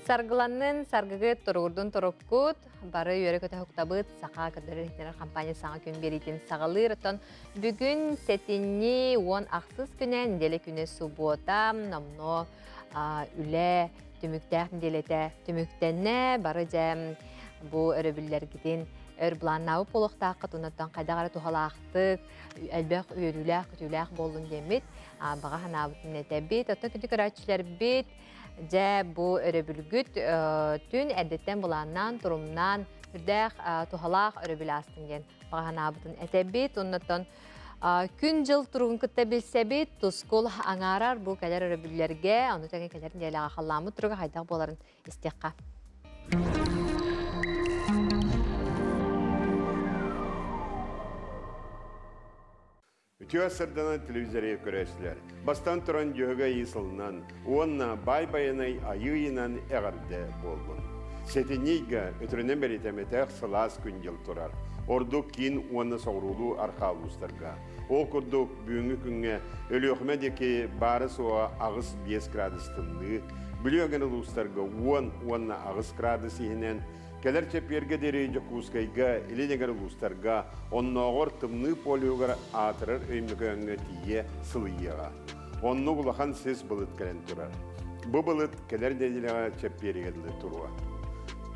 Саргыланнын, саргыгыт, туругурдун туруккут, бары үөрэ-көтө уктабыт, саха көрдөрөр иһитиннэрэр компания саҥа күн биэриитин саҕалыыр. Оттон бүгүн сэтинньи 16 күнэ, неделя күнэ суббота, номнуо үлэ түмүктээх неделята түмүктэннэ. Бары дьэ бу өрөбүллэргитин өр былааннаабыт буолуохтааххыт, оннуттан хайдах эрэ туһалаахтык, элбэх үөрүүлээх, көтүүлээх буоллун диэммит баҕа санаабытын этэбит. Оттон күндү көрөөччүлэрбит, дьэ бу өрөбүлгүт түн эрдэттэн былааннаан, турумнаан, үрдээх туһалаах өрөбүл аастын диэн баҕа санаабытын этэбит. Оннуттан күн-дьыл туругун кытта билсэбит, тускул аҥаарар бу кэлэр өрөбүллэргэ, ону тэҥэ кэлэр нэдиэлэҕэ халлааммыт туруга хайдах буоларын истиэххэ. Үтүө сырданан телевизоры көрөөччүлэр. Бастан туран Дьөһөгөй ый сылынан уонна Баай Байанай айыы ыйынан эҕэрдэ буоллун. Сэтинньи ыйга өтөрүнэн бэлиэтэммэтэх сылаас күн-дьыл турар. Ордук киин уонна соҕуруулуу архаа улуустарга. Ол курдук, бүгүҥҥү күҥҥэ Өлүөхүмэ диэки баара-суоҕа 8-5 градус тымныы, Бүлүү эҥэр улуустарга 10 уонна 8 градус иһинэн, Кэлэр чэппиэргэ диэри Дьокуускайга, Илин эҥэр улуустарга, оннооҕор тымныы полюһугар аатырар Өймөкөөҥҥө тиийэ сылыйыаҕа. Оннук улахан сис былыт кэлэн турар. Бу былыт кэлэр нэдиэлэҕэ чэппиэригэр дылы туруо.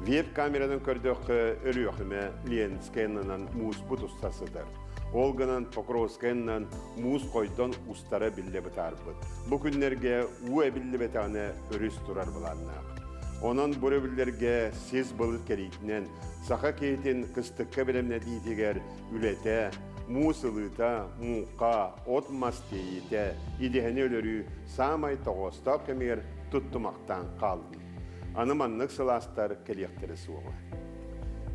Веб-камеранан көрдөххө, Өлүөхүмэ, Ленскэй аннынан мууспут уста сытар. Ол гынан Покровскай аннынан муус хойдон устара биллэ бытаарбыт. Бу күннэргэ уу эбиллибэтэҕинэ өрүс турар былааннаах. Онон бу өрөбүллэргэ сис былыт кэриитинэн саха киһитин кыстыкка бэлэмнэтиитигэр үлэтэ, муус ылыыта, муҥха, от-мас тиэйиитэ, идэһэни өлөрүү саамай тоҕоостоох кэмигэр туттумахтаан хааллын. Аны маннык сылаастар кэлиэхтэрэ суоҕа.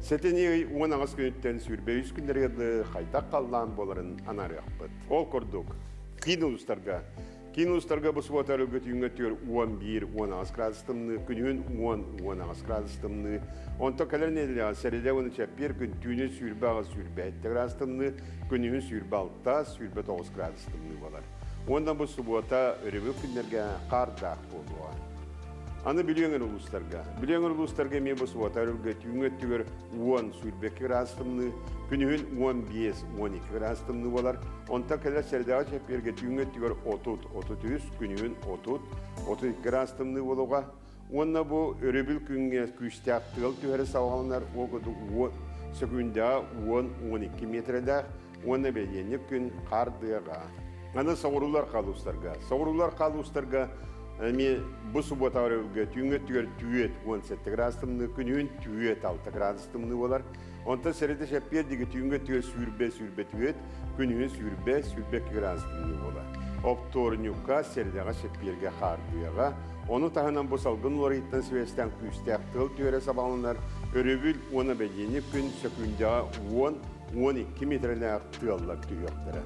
Сэтинньи ый 18 күнүттэн 23 күннэргэ дылы хайдах халлаан буоларын анаарыахпыт. Ол курдук, киин улуустарга Киин улуустарга бу субуота өрүлгэ түүҥҥэ түөр 11-18 градус тымныы, күнүһүн 10-18 градус тымныы. Онтон кэлэр нэдиэлэҕэ сэрэдэ уонна чэппиэр күн түүнүн 28-27 градус тымныы, күнүһүн 26-29 градус тымныы буолар. Уонна бу субуота өрөбүл күннэргэ хаардаах буолуоҕа. Аны Бүлүү эҥэр улуустарга. Бүлүү эҥэр улуустарга эмиэ бу субуота өрүлгэ түүҥҥү өттүгэр 10-22 градус тымныы, күнүһүн 15-12 градус тымныы буолар. Онтон кэлэр сэрэдэҕэ чэппиэргэ түүҥҥү өттүгэр 30-33, күнүһүн 30-32 градус тымныы буолуоҕа. Уонна бу өрөбүл күҥҥэ күүстээх тыал түһэрэ салҕаланар, ол курдук сөкүүндэҕэ 10-12 миэтэрэлээх уонна бэлиэнньик күн хаардыаҕа. Аны соҕуруулар хаалуустарга. Соҕуруулар хаалуустарга эмиэ бу субуотаҕа өрөбүлгэ түүҥҥү өттүгэр түүөт 17 градус тымныы, күнүһүн түүөт 6 градус тымныы буолар. Онтон сэрэдэ чэппиэр диги түүҥҥү өттүгэр сүүрбэ сүүрбэ түөт, күнүһүн сүүрбэ сүүрбэ градус тымныы буолар. Оптуорунньукка сэрэдэҕэ чэппиэргэ хаардыаҕа. Ону таһынан бу салгын уларыйыттан сибээстээн күүстээх тыал түөрэ сабаҕаланар. Өрөбүл уонна бэлиэнньик күн сөкүүндэҕэ 10-12 миэтэрэлээх тыаллар түһүөхтэрэ.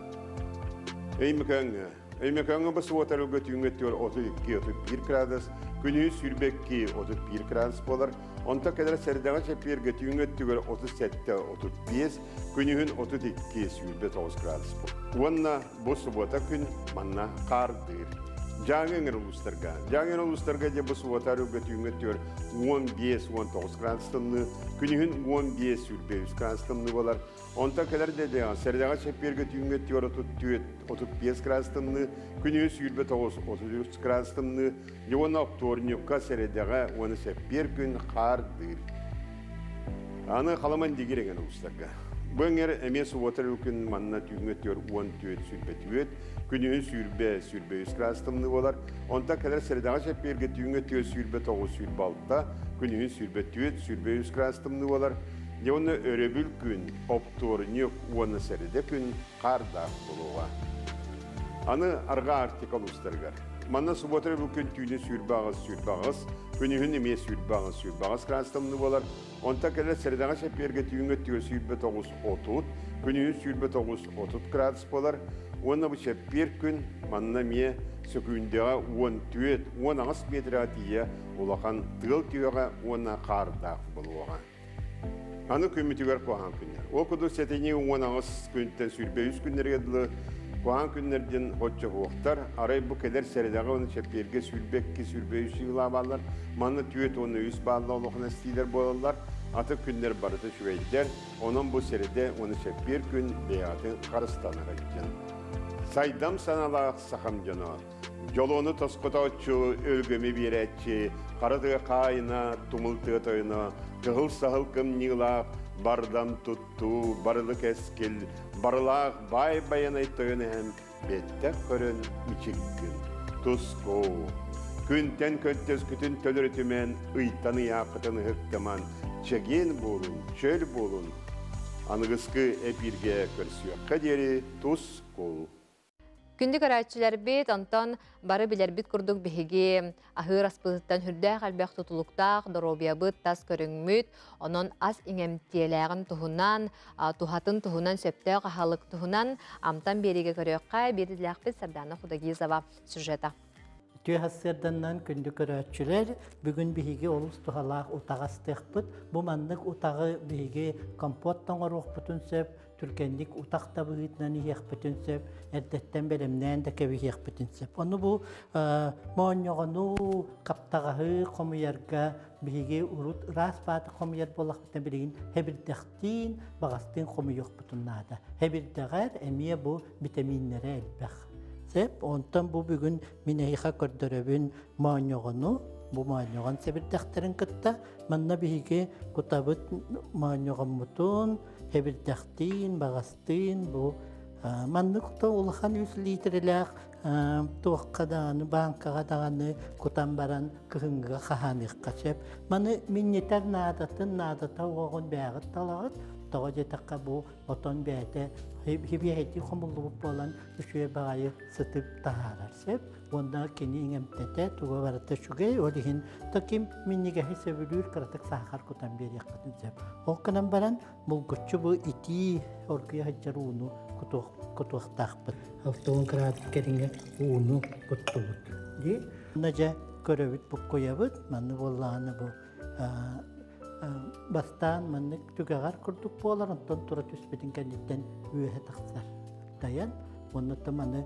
Өймөкөөҥҥө. Өймөкөөҥҥө бу субуота түүҥҥү өттүгэр 32-31 градус, күнүһүн 22-31 градус буолар. Онтон кэлэр сэрдэҕэ чэппиэргэ түүҥҥү өттүгэр 37-35, күнүһүн 32-29 градус буолар. Уонна бу субуота күн манна хаардыыр. Дьааҥы эҥэр улуустарга. Дьааҥы эҥэр улуустарга дьэ бу субуота өрүлгэ түүҥҥү өттүгэр 15-19 градус тымныы, күнүһүн 15-23 градус тымныы буолар. Онтон кэлэр дэдэҕэ сэрдэҕэ чэппиэргэ түүҥҥү өттүгэр 34-35 градус тымныы, күнүһүн 29-33 градус тымныы, дьэ уонна оптуорунньукка сэрэдэҕэ уонна сэппиэр күн хаардыыр. Аны Халаман дигир эҥэр улуустарга. Бу эҥэр эмиэ субуота күн манна түүҥҥү өттүгэр 14-24, күнүһүн 20-23 градус тымныы буолар. Онтон кэлэр сэрэдэҕэ чэппиэргэ түүҥҥү өттүгэр 29-26, күнүһүн 24-23 градус тымныы буолар. Дьэ уонна өрөбүл күн, оптуорунньук уонна сэрэдэ күн хаардаах буолуоҕа. Аны Арҕаа Арктика улуустарыгар. Манна субуота өрөбүл күн түүнү 28-28, күнүһүн эмиэ 28-28 градус тымныы буолар. Онтон кэлэр сэрэдэҕэ чэппиэргэ түүҥҥү өттүгэр 29-30, күнүһүн 29-30 градус буолар. Уонна бу чэппиэр күн манна эмиэ сөкүүндэҕэ 14-18 миэтэрэҕэ тиийэ улахан тыал түһүөҕэ уонна хаардаах буолуоҕа. Аны күммүтүгэр куһаҕан күннэр. Ол курдук сэтинньи 18 күнтэн 23 күннэргэ дылы Куһаҕан күннэр диэн оччо суохтар, арай бу кэлэр сэрэдэҕэ уонна чэппиэргэ 22, 23 ыйылаа бааллар, манна 43 баалла олохун эстиилэр буолаллар, аты күннэр барыта үчүгэйдэр, онон бу сэрэдэ уонна чэппиэр күн бэйэҕитин харыстанар дьон. Сайдам саналаах сахам дьоно, дьолуону тосхотооччу, өлгөмү биэрээччи, хара тыа хаайына, тумул тыа тойоно, кыһыл саһыл кымньыылаах, бардам туттуу, барылы кэскил, барылаах баай байанай тойон эһэм бэттэх көрөн мичиккин. Туску. Күнтэн көнтөскүтүн төлөрүтүмэн, ыйтан ыйааххытын ыһыктаман, чэгиэн буолун, чөл буолун. Аныгыскы эпииргэ көрсүөххэ диэри тускул. Күндү көрөөччүлэрбит, онтон бары билэрбит курдук биһиги аһыыр аспытыттан сүрдээх элбэх тутулуктаах доруобуйабыт, тас көрүҥмүт, онон ас иҥэмтиэлээҕин туһунан, туһатын туһунан, сөптөөх аһылык туһунан амтан биэриигэ көрүөххэ биэрдилээхпит Сардана Худогизова сюжета. Үтүө сарсыарданнан күндү көрөөччүлэр, бүгүн биһиги олус туһалаах утаҕы астыахпыт. Бу маннык утаҕы биһиги компот оҥоруохпутун сөп, түргэнник утах да быһыытынан иһиэхпитин сөп, эрдэттэн бэлэмнээн да кэбиһиэхпитин сөп. Ону бу моонньоҕону, хаптаҕаһы хомуйарга биһиги урут ыраас бааты хомуйар буоллахпытына билигин хэбирдэхтиин, баҕастыын хомуйуохпутун наада. Хэбирдэҕэр эмиэ бу битэмииннэрэ элбэх. Сөп, онтон бу бүгүн мин эһиэхэ көрдөрөбүн моонньоҕону, бу моонньоҕон сэбирдэхтэрин кытта манна биһиги кутабыт моонньоҕоммутун, хэбирдэхтиин, баҕастыын бу маннык улахан 3 литрэлээх туохха даҕаны, бааҥкаҕа даҕаны кутан баран кыһыҥҥыга хаһааныахха сөп. Маны минньитэр наадатын, наадата уоҕун бэйэҕит талаҕыт, тоҕо диэтэххэ бу отон бэйэтэ хибиэһэйдии хомуллубут буолан үчүгэй баҕайы сытып таһаарар сөп. Уонна кини иҥэмтэтэ туга барыта үчүгэй, ол иһин таким минньигэһи сөбүлүүр кыратык саахар кутан биэриэххитин сөп. Ол гынан баран булгуччу бу итии оргуйа сылдьар ууну кутуохтаахпыт. 60 градус кэриҥэ ууну куттубут. Дии. Онно дьэ көрөбүт, буккуйабыт. Манны буоллаҕына бу бастаан маннык түгэҕэр курдук буолар, онтон тура түспүтүн кэнниттэн үөһэ тахсар. Тайан, оннуттан маны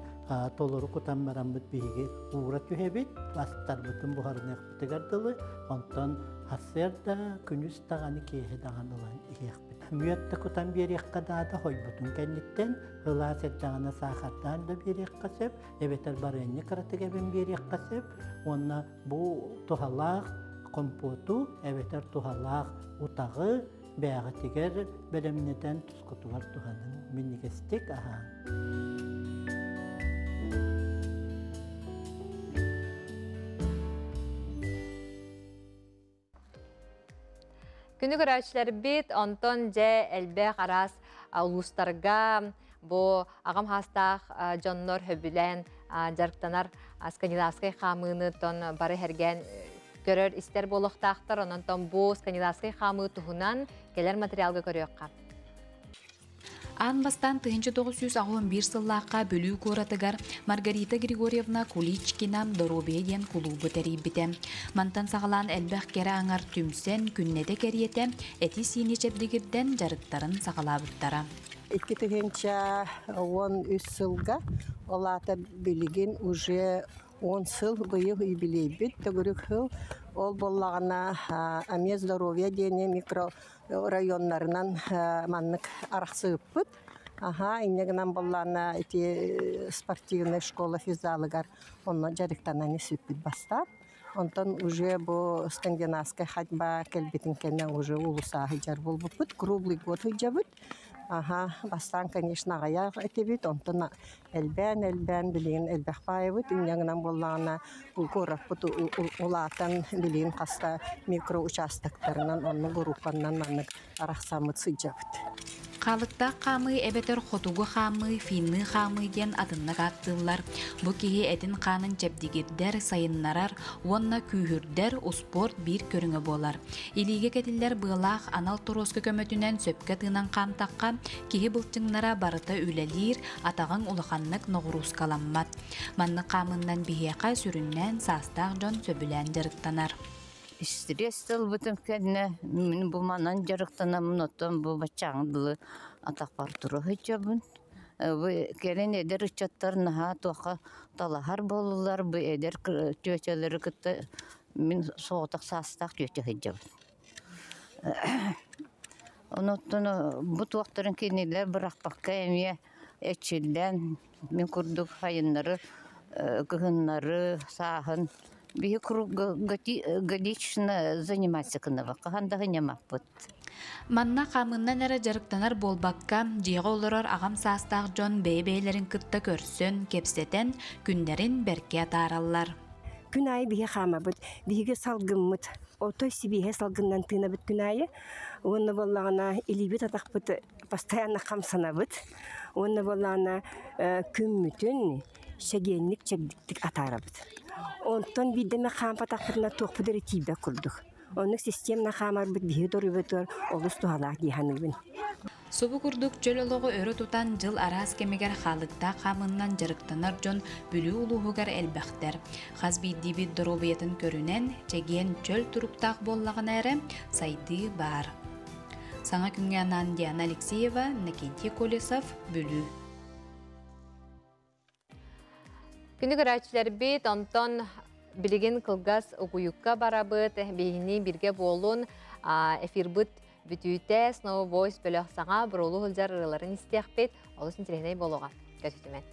толору кутан бараммыт биһиги уура түһэбит, астарбытын буһарыныахпытыгар дылы, онтон сарсыарда, күнүс даҕаны, киэһэ даҕаны ылан иһиэхпит. Мүөт да кутан биэриэххэ наада, хойбутун кэнниттэн, ылаас эрдэҕинэ саахардаан да биэриэххэ сөп, эбэтэр барыанньа кыратык эбэн биэриэххэ сөп, уонна бу туһалаах компоту эбэтэр туһалаах утаҕы бэйэҕитигэр бэлэмнэтэн тускутугар туһаныҥ, минньигэстик аһааҥ. Күнү көрөөччүлэрбит, онтон дьэ элбэх араас улуустарга бу аҕам хаастаах дьоннор хөбүлээн дьарыктанар скандинавскай хаамыыны тон бары хэргээн көрөр истэр буолуохтаахтар. Онон бу скандинавскай хаамыы туһунан кэлэр материалга көрүөххэ. Аан бастаан 1981 сыллаахха Бүлүү куоратыгар Маргарита Григорьевна Куличкина «Доруобуйа» диэн кулуубу тэрийбитэ. Мантан саҕалаан элбэх кэрэ аҥар түмсэн, күннэтэ кэриэтэ эти-сиини чэбдигирдэн дьарыктарын саҕалаабыттара. 2013 сылга, ол аата билигин уже 10 сыл быйыл юбилейбит төгүрүк сыл. Ол буоллаҕына «Амия здоровья» диэни микрорайоннарынан маннык арахсыыппыт. Аха, инньэ гынан буоллаҕына ити спортивная школа физзалыгар онно дьарыктанан испиппит бастаан. Онтон уже бу скандинавская ходьба кэлбитин кэннэ уже уулуссаҕа сылдьар буолбуппут. Круглый год сылдьабыт. Аха, бастаан, конечно, аҕыйах этибит, онтон элбээн-элбээн билигин элбэх баайыбыт. Инньэ гынан буоллаҕына куораппыт улаатан билигин хаста микроучастоктарынан онно группаннан маннык арахсаммыт сылдьабыт. Хаалыктаах хаамыы эбэтэр хотугу хаамыы, финныы хаамыы диэн атыннык ааттыыллар. Бу киһи этин-хаанын чэбдигирдэр, сайыннарар уонна күүһүрдэр успуорт биир көрүҥэ буолар. Илиигэ кэтиллэр быалаах анал торуоска көмөтүнэн сөпкө тыынан хаамтахха, киһи былчыҥнара барыта үлэлиир, атаҕыҥ улаханнык ноҕуруускаламмат. Маннык хаамыыннан биһиэхэ сүрүннээн саастаах дьон сөбүлээн дьарыктанар. Стресс ылбытым кэннэ мин бу манан дьарыктанаммын, оттон бу баччааҥы дылы атахпар тура сылдьабын. Бу кэлин эдэр ыччаттар наһаа туохха талаһар буоллулар, бу эдэр түөчэлэри кытта мин соҕотох саастаах түөчэ сылдьабын. Онуттан бу туохтарын кинилэр бырахпакка эмиэ эрчиллэн, мин курдук сайыннары, кыһыннары, сааһын биһи круглогодично заниматься гынабыт, хаһан да сынньаммаппыт. Манна хаамыынан эрэ дьарыктанар буолбакка, дьиэҕэ олорор аҕам саастаах дьон бэйэ-бэйэлэрин кытта көрсөн, кэпсэтэн, күннэрин бэркэ атаараллар. Күн аайы биһи хаамабыт, биһиги салгыммыт, отой сибиэһэ салгынынан тыынабыт күн аайы. Уонна буоллаҕына илиибит атахпыт постоянно хамсанабыт. Уонна буоллаҕына күммүтүн чэгиэнник чэбдиктик атаарабыт. Онтон биирдэ эмэ хаампатахпытына туохпут эрэ тиийбэт курдук. Оннук системно хаамарбыт биһиги доруобуйабытыгар олус туһалаах дии саныыбын. Субу курдук чөл олоҕу өрө тутан дьыл араас кэмигэр хаалыктаах хаамыннан дьарыктанар дьон Бүлүү улууһугар элбэхтэр. Хас биирдиибит доруобуйатын көрүнэн, чэгиэн чөл туруктаах буоллаҕына эрэ сайдыы баар. Саҥа күҥҥэ анаан Диана Алексеева, Иннокентий Колесов, Бүлүү. Күнү көрөөччүлэрбит, онтон билигин кылгас угуйукка барабыт, биһини бирге буолун, эфирбыт бүтүүтэ Snow Voice бөлөх саҥа буруолу сылдьар ырыаларын истиэхпит, олус интэриэһинэй буолуоҕа. Көтүтүмэн.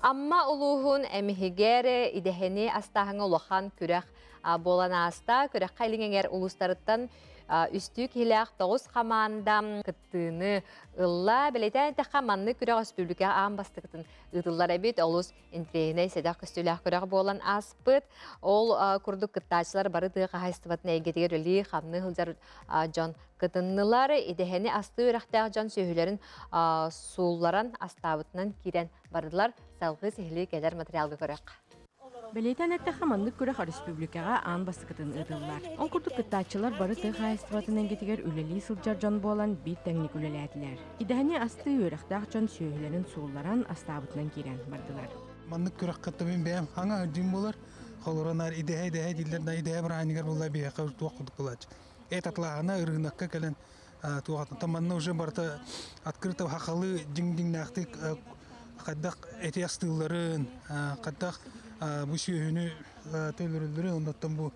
Амма улууһун эмиһигэр идэһэни астааһыҥҥа улахан күрэх буолан ааста. Күрэххэ илиҥ эҥэр улуустарыттан үстүү киһилээх тоҕус хамаанда кыттыыны ылла. Бэлиэтээн эттэххэ, маннык күрэх өрөспүүбүлүкэ аан бастакытын ыытыллар эбит. Олус интэриэһинэй сэдэх көстүүлээх күрэх буолан ааспыт. Ол курдук кыттааччылар бары тыа хаһаайыстыбатын эйгэтигэр үлэлии, хамныы сылдьар дьон кытыннылар. Идэһэни астыы үөрэхтээх дьон сүөһүлэрин суулларан астаабытынан киирэн бардылар. Салгыы сиһилии кэлэр материалга көрүөххэ. Бэлиэтээн эттэххэ, маннык күрэх өрөспүүбүлүкэҕэ аан бастакытын ыытыллар. Ол курдук кыттааччылар бары тыа хаһаайыстыбатын эйгэтигэр үлэлии сылдьар дьон буолан биир тэҥник үлэлээтилэр. Идэһэни астыы үөрэхтээх дьон сүөһүлэрин суулларан астаабытынан киирэн бардылар. Маннык күрэххэ мин бэйэм хаҥа дьиҥ буолар. Холоронар идэһэ идэһэ дииллэр да идэһэ бырааһынньыгар буолла биһиэхэ туох курдук буолааччы. Эт атлааһына ырыынакка кэлэн туох манна уже барыта открыто хахалы дьиҥ-дьиҥнээхтик хайдах эти астыылларын, хайдах бу сүөһүнү төлөрүллэрин, оннуттан бу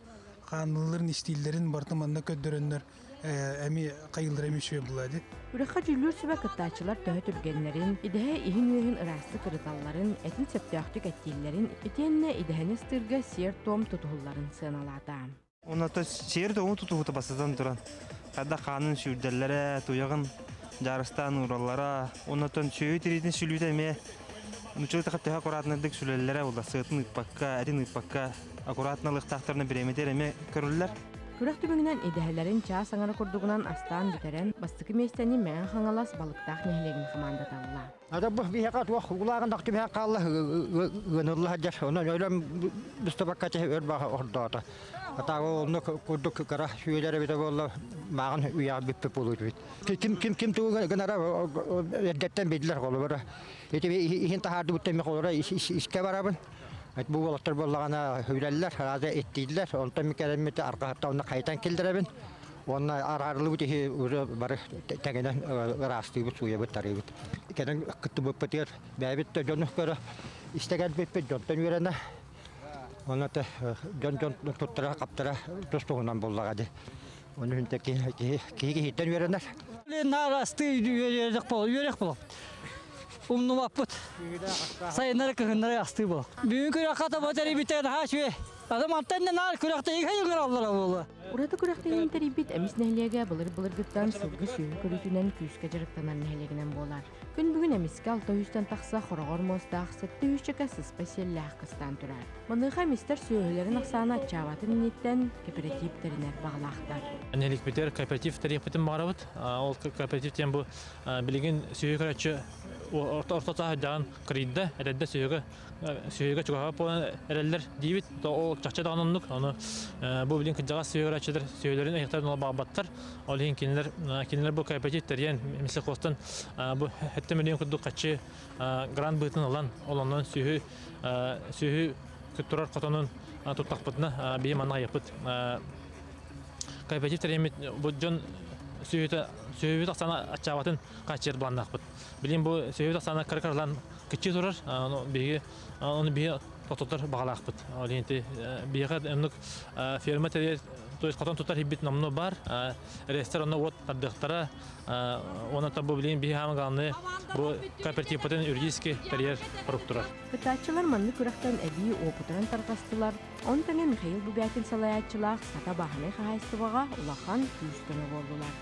хаанылларын, истииллэрин барыта манна көрдөрөннөр эми хайыллара эми үчүгэй буолла дии. Күрэххэ дьүүллүүр сүбэ кыттааччылар төһө түргэннэрин, идэһэ иһин-үөһүн ыраастык ырыталларын, этин сөптөөхтүк эттииллэрин, итиэннэ идэһэни ыстыырга сиэр-туом тутуһулларын сыаналаата. Онно сиэр-туому тутуһуута бастатан туран, хайдах хаанын сүүрдэллэрэ, туйаҕын дьаарыстаан уураллара, оннотон сүөһү тириитин сүлүүтэ эмиэ нуччалыы төһө аккуратнайдык сүлэллэрэ буолла, сыатын ыыппакка, этин ыыппакка, аккуратно ылыахтаахтарына бириэмэтигэр эмиэ көрүллэр. Күрэх түмүгүнэн идэһэлэрин чаас аҥара курдугунан астаан бүтэрэн, бастакы миэстэни Мэҥэ Хаҥалас Балыктаах нэһилиэгин хамаандата ылла. Ата бу биһиэхэ туох улааҕын да түмэхэ хаалла ыанылла сылдьар. Онон өлөм быстыбакка өр баҕа ордоото. Атааҕы онно курдук кыра сүөлэр эбитэ буолла мааҕын үйэҕэ бүппүт буолуут. Ким ким ким тугу гынара эрдэттэн биллэр холобура. Ити иһин таһаардыбыт эми холобура искэ барабын. Бу уолаттар буоллаҕына үлэллэр, арааза иттииллэр. Онтон микэрэммит арҕаһатта онно хайытан киллэрэбин. Уонна араарыллыбыт иһи уже бары тэҥинэн ыраастыыбыт, сууйабыт, тарыыбыт. Кэлэн кыттыбыппытыгар бэйэбит да дьону көрө истэ кэлбиппит, дьонтон үөрэнэ. Онно дьон-дьон туттара, хаптара тус-туһунан буоллаҕа дии. Оны хүнтэ киһи киһиттэн үөрэнэр. Наар астыы үөрэх бол, үөрэх бол. Умнубаппыт. Сайыннары кыһыннары астыы бол. Бүгүн күрэххэ таба тэрийбиттэр наһаа үчүгэй. Ата мантан да наар күрэхтэһиигэ ыҥыраллара буолуо. Ураты күрэхтэһиини тэрийбит Эмис нэһилиэгэ былыр-былыргыттан сылгы сүөһү көрүүтүнэн күүскэ дьарыктанар нэһилиэгинэн буолар. Күн бүгүн Эмискэ 600-тэн тахса хороҕор муостаах 700 сыспай сиэллээх кыстаан турар. Маныаха эмистэр сүөһүлэрин ахсаана аччаабатын инниттэн кооператив тэринэр баҕалаахтар. Нэһиликпитигэр кооператив тэрийэхпитин баҕарабыт. Ол кооператив диэн бу билигин сүөһү көрөөччү орто сааһырдаҕын кырыйда, эдэрдэ сүөһүгэ сүөһүгэ чугаһаабат буолан эрэллэр диибит. Ол чахчы даҕаны оннук. Ону бу билигин кырдьаҕас сүөһү көрөөччүлэр сүөһүлэрин ыйыктарын ыла баҕарбаттар. Ол иһин кинилэр кинилэр бу кооператив тэрийэн Мислякостан бу 7 миллион курдук хаччы грант быһыытын ылан, ол онон сүөһү сүөһү турар хотонун туттахпытына биһи манна айыппыт. Кооператив тэрийэммит бу дьон сүөһүтэ сүөһүбүт ахсаана аччаабатын хааччыйар былааннаахпыт. Билигин бу сүөһүбүт ахсаана кыра-кыралаан кыччыы турар. Биһиги ону биһиги тохтотор баҕалаахпыт. Ол иһин биһиэхэ оннук ферма тэрийэр, то есть хотон тутар иһбит номнуо баар. Рейстэр онно уот тардыахтара. Уонна бу билигин биһи хаама главное бу кооперативпытын юридически тэрийэр хорук турар. Кыттааччылар маннык күрэхтэн эбии уопутуран тарҕастылар. Ону тэҥэ Михаил Бубякин салайааччылаах Сата бааһынай хаһаайыстыбаҕа улахан күүс-көмө буоллулар.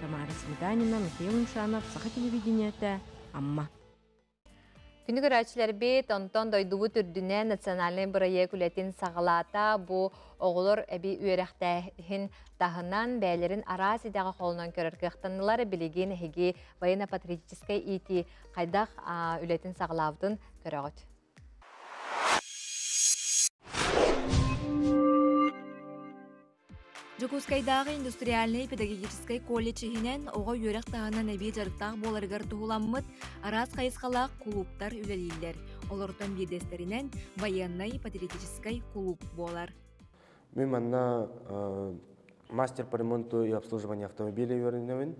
Тамара Сметанина, Михаил Юмшанов, Саха телевидениетэ, Амма. Күнү көрөөччүлэрбит, онтон дойдубут үрдүнэн национальнай бырайыак үлэтин саҕалаата. Бу оҕолор эби үөрэхтээһин таһынан бэйэлэрин араас идэҕэ холонон көрөр кыахтаннылар. Билигин эһиги военно-патриотическай иитии хайдах үлэтин саҕалаабытын көрөҕүт. Дьокуускайдааҕы индустриальнай педагогическай колледж иһинэн оҕо үөрэх таһынан эбии дьарыктаах буоларыгар туһуламмыт араас хайысхалаах кулууптар үлэлииллэр. Олортон биирдэстэринэн байыаннай патриотическай кулууп буолар. Мин манна мастер по ремонту и обслуживанию автомобилей үөрэнэбин.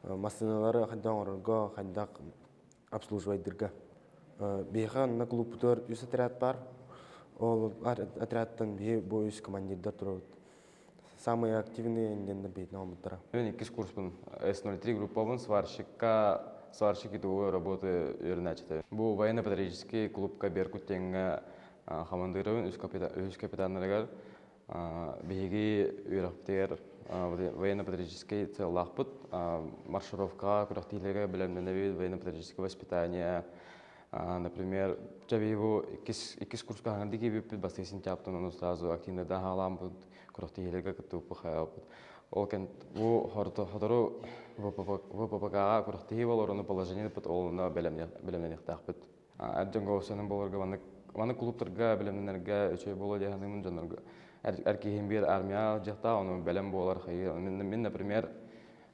Массыыналары хайдах оҥорорго, хайдах обслуживайдырга. Биһиэхэ онно клубпутугар үс отряд бар. Ол отрядтан биһи бу үс командирдар турабыт. Самые активные диэннэр биһитин оҥорбуттара. Мен иккис курспун С03 группабын сварщикка сварщик итоговой работы үөрэнээччитэ. Бу военно-патриотический клубка Беркут диэҥҥэ хамандыырабын үс капитаннарыгар биһиги үөрэхпитигэр военно-патриотический сыаллаахпыт. Маршировкаҕа күрэхтиилэргэ бэлэмнэнэбит, военно-патриотическое воспитание. Например, бу иккис курска хаҥырды киирбиппит, бастакы сентябрьтан ону сразу активно да хаалааммыт, күрэхтиилэргэ кыттыбыппыт хайаабыт. Ол кэн бу хотору ВППК-ҕа күрэхтиһии болор, ону положение ол онно бэлэмнэниэхтээхпит. Эр дьоҥҥо осенин болорго маннык маннык клубтарга бэлэмнэнэргэ үчүгэй буолуо диэн саныыбын дьоннорго. Эр киһим биир армия дьахтаа, ону бэлэм буолар хайыы. Мин, например,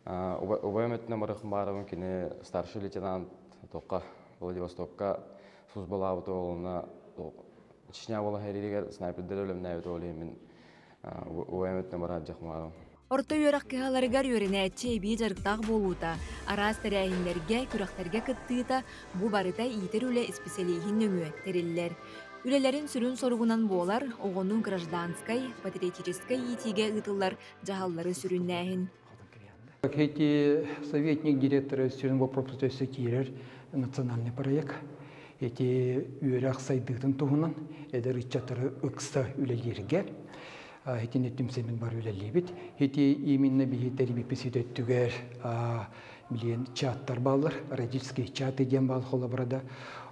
убайым өттүнэн барыахпын баарабын, кини старший лейтенант тоққа Владивостокка службалаабыт уолуна Чечня буола хэригэр снайпердер өлөмнөөбүт ол иһин мин убайым өттүнэн барар дьахмаарым. Орто үөрэх кыһаларыгар үөрэнээччи эбии дьарыктаах буолуута, араас тэрээһиннэргэ, күрэхтэргэ кыттыыта бу барыта иитэр үлэ исписэлииһин нөҥүө тэриллэр. Үлэлэрин сүрүн соругунан буолар оҕону гражданскай, патриотическай иитиигэ ыытыллар дьаһаллары сүрүннээһин. Эти советник директора сүрүн вопрос өссө киирэр национальный проект. Эти үөрэх сайдыытын туһунан эдэр ыччаттары ыкса үлэлииргэ итини түмсэмин бар үлэлиибит. Ити именно биһи тэрибиппит өттүгэр билиэн чаттар бааллар, родительские чаты диэн баал холобура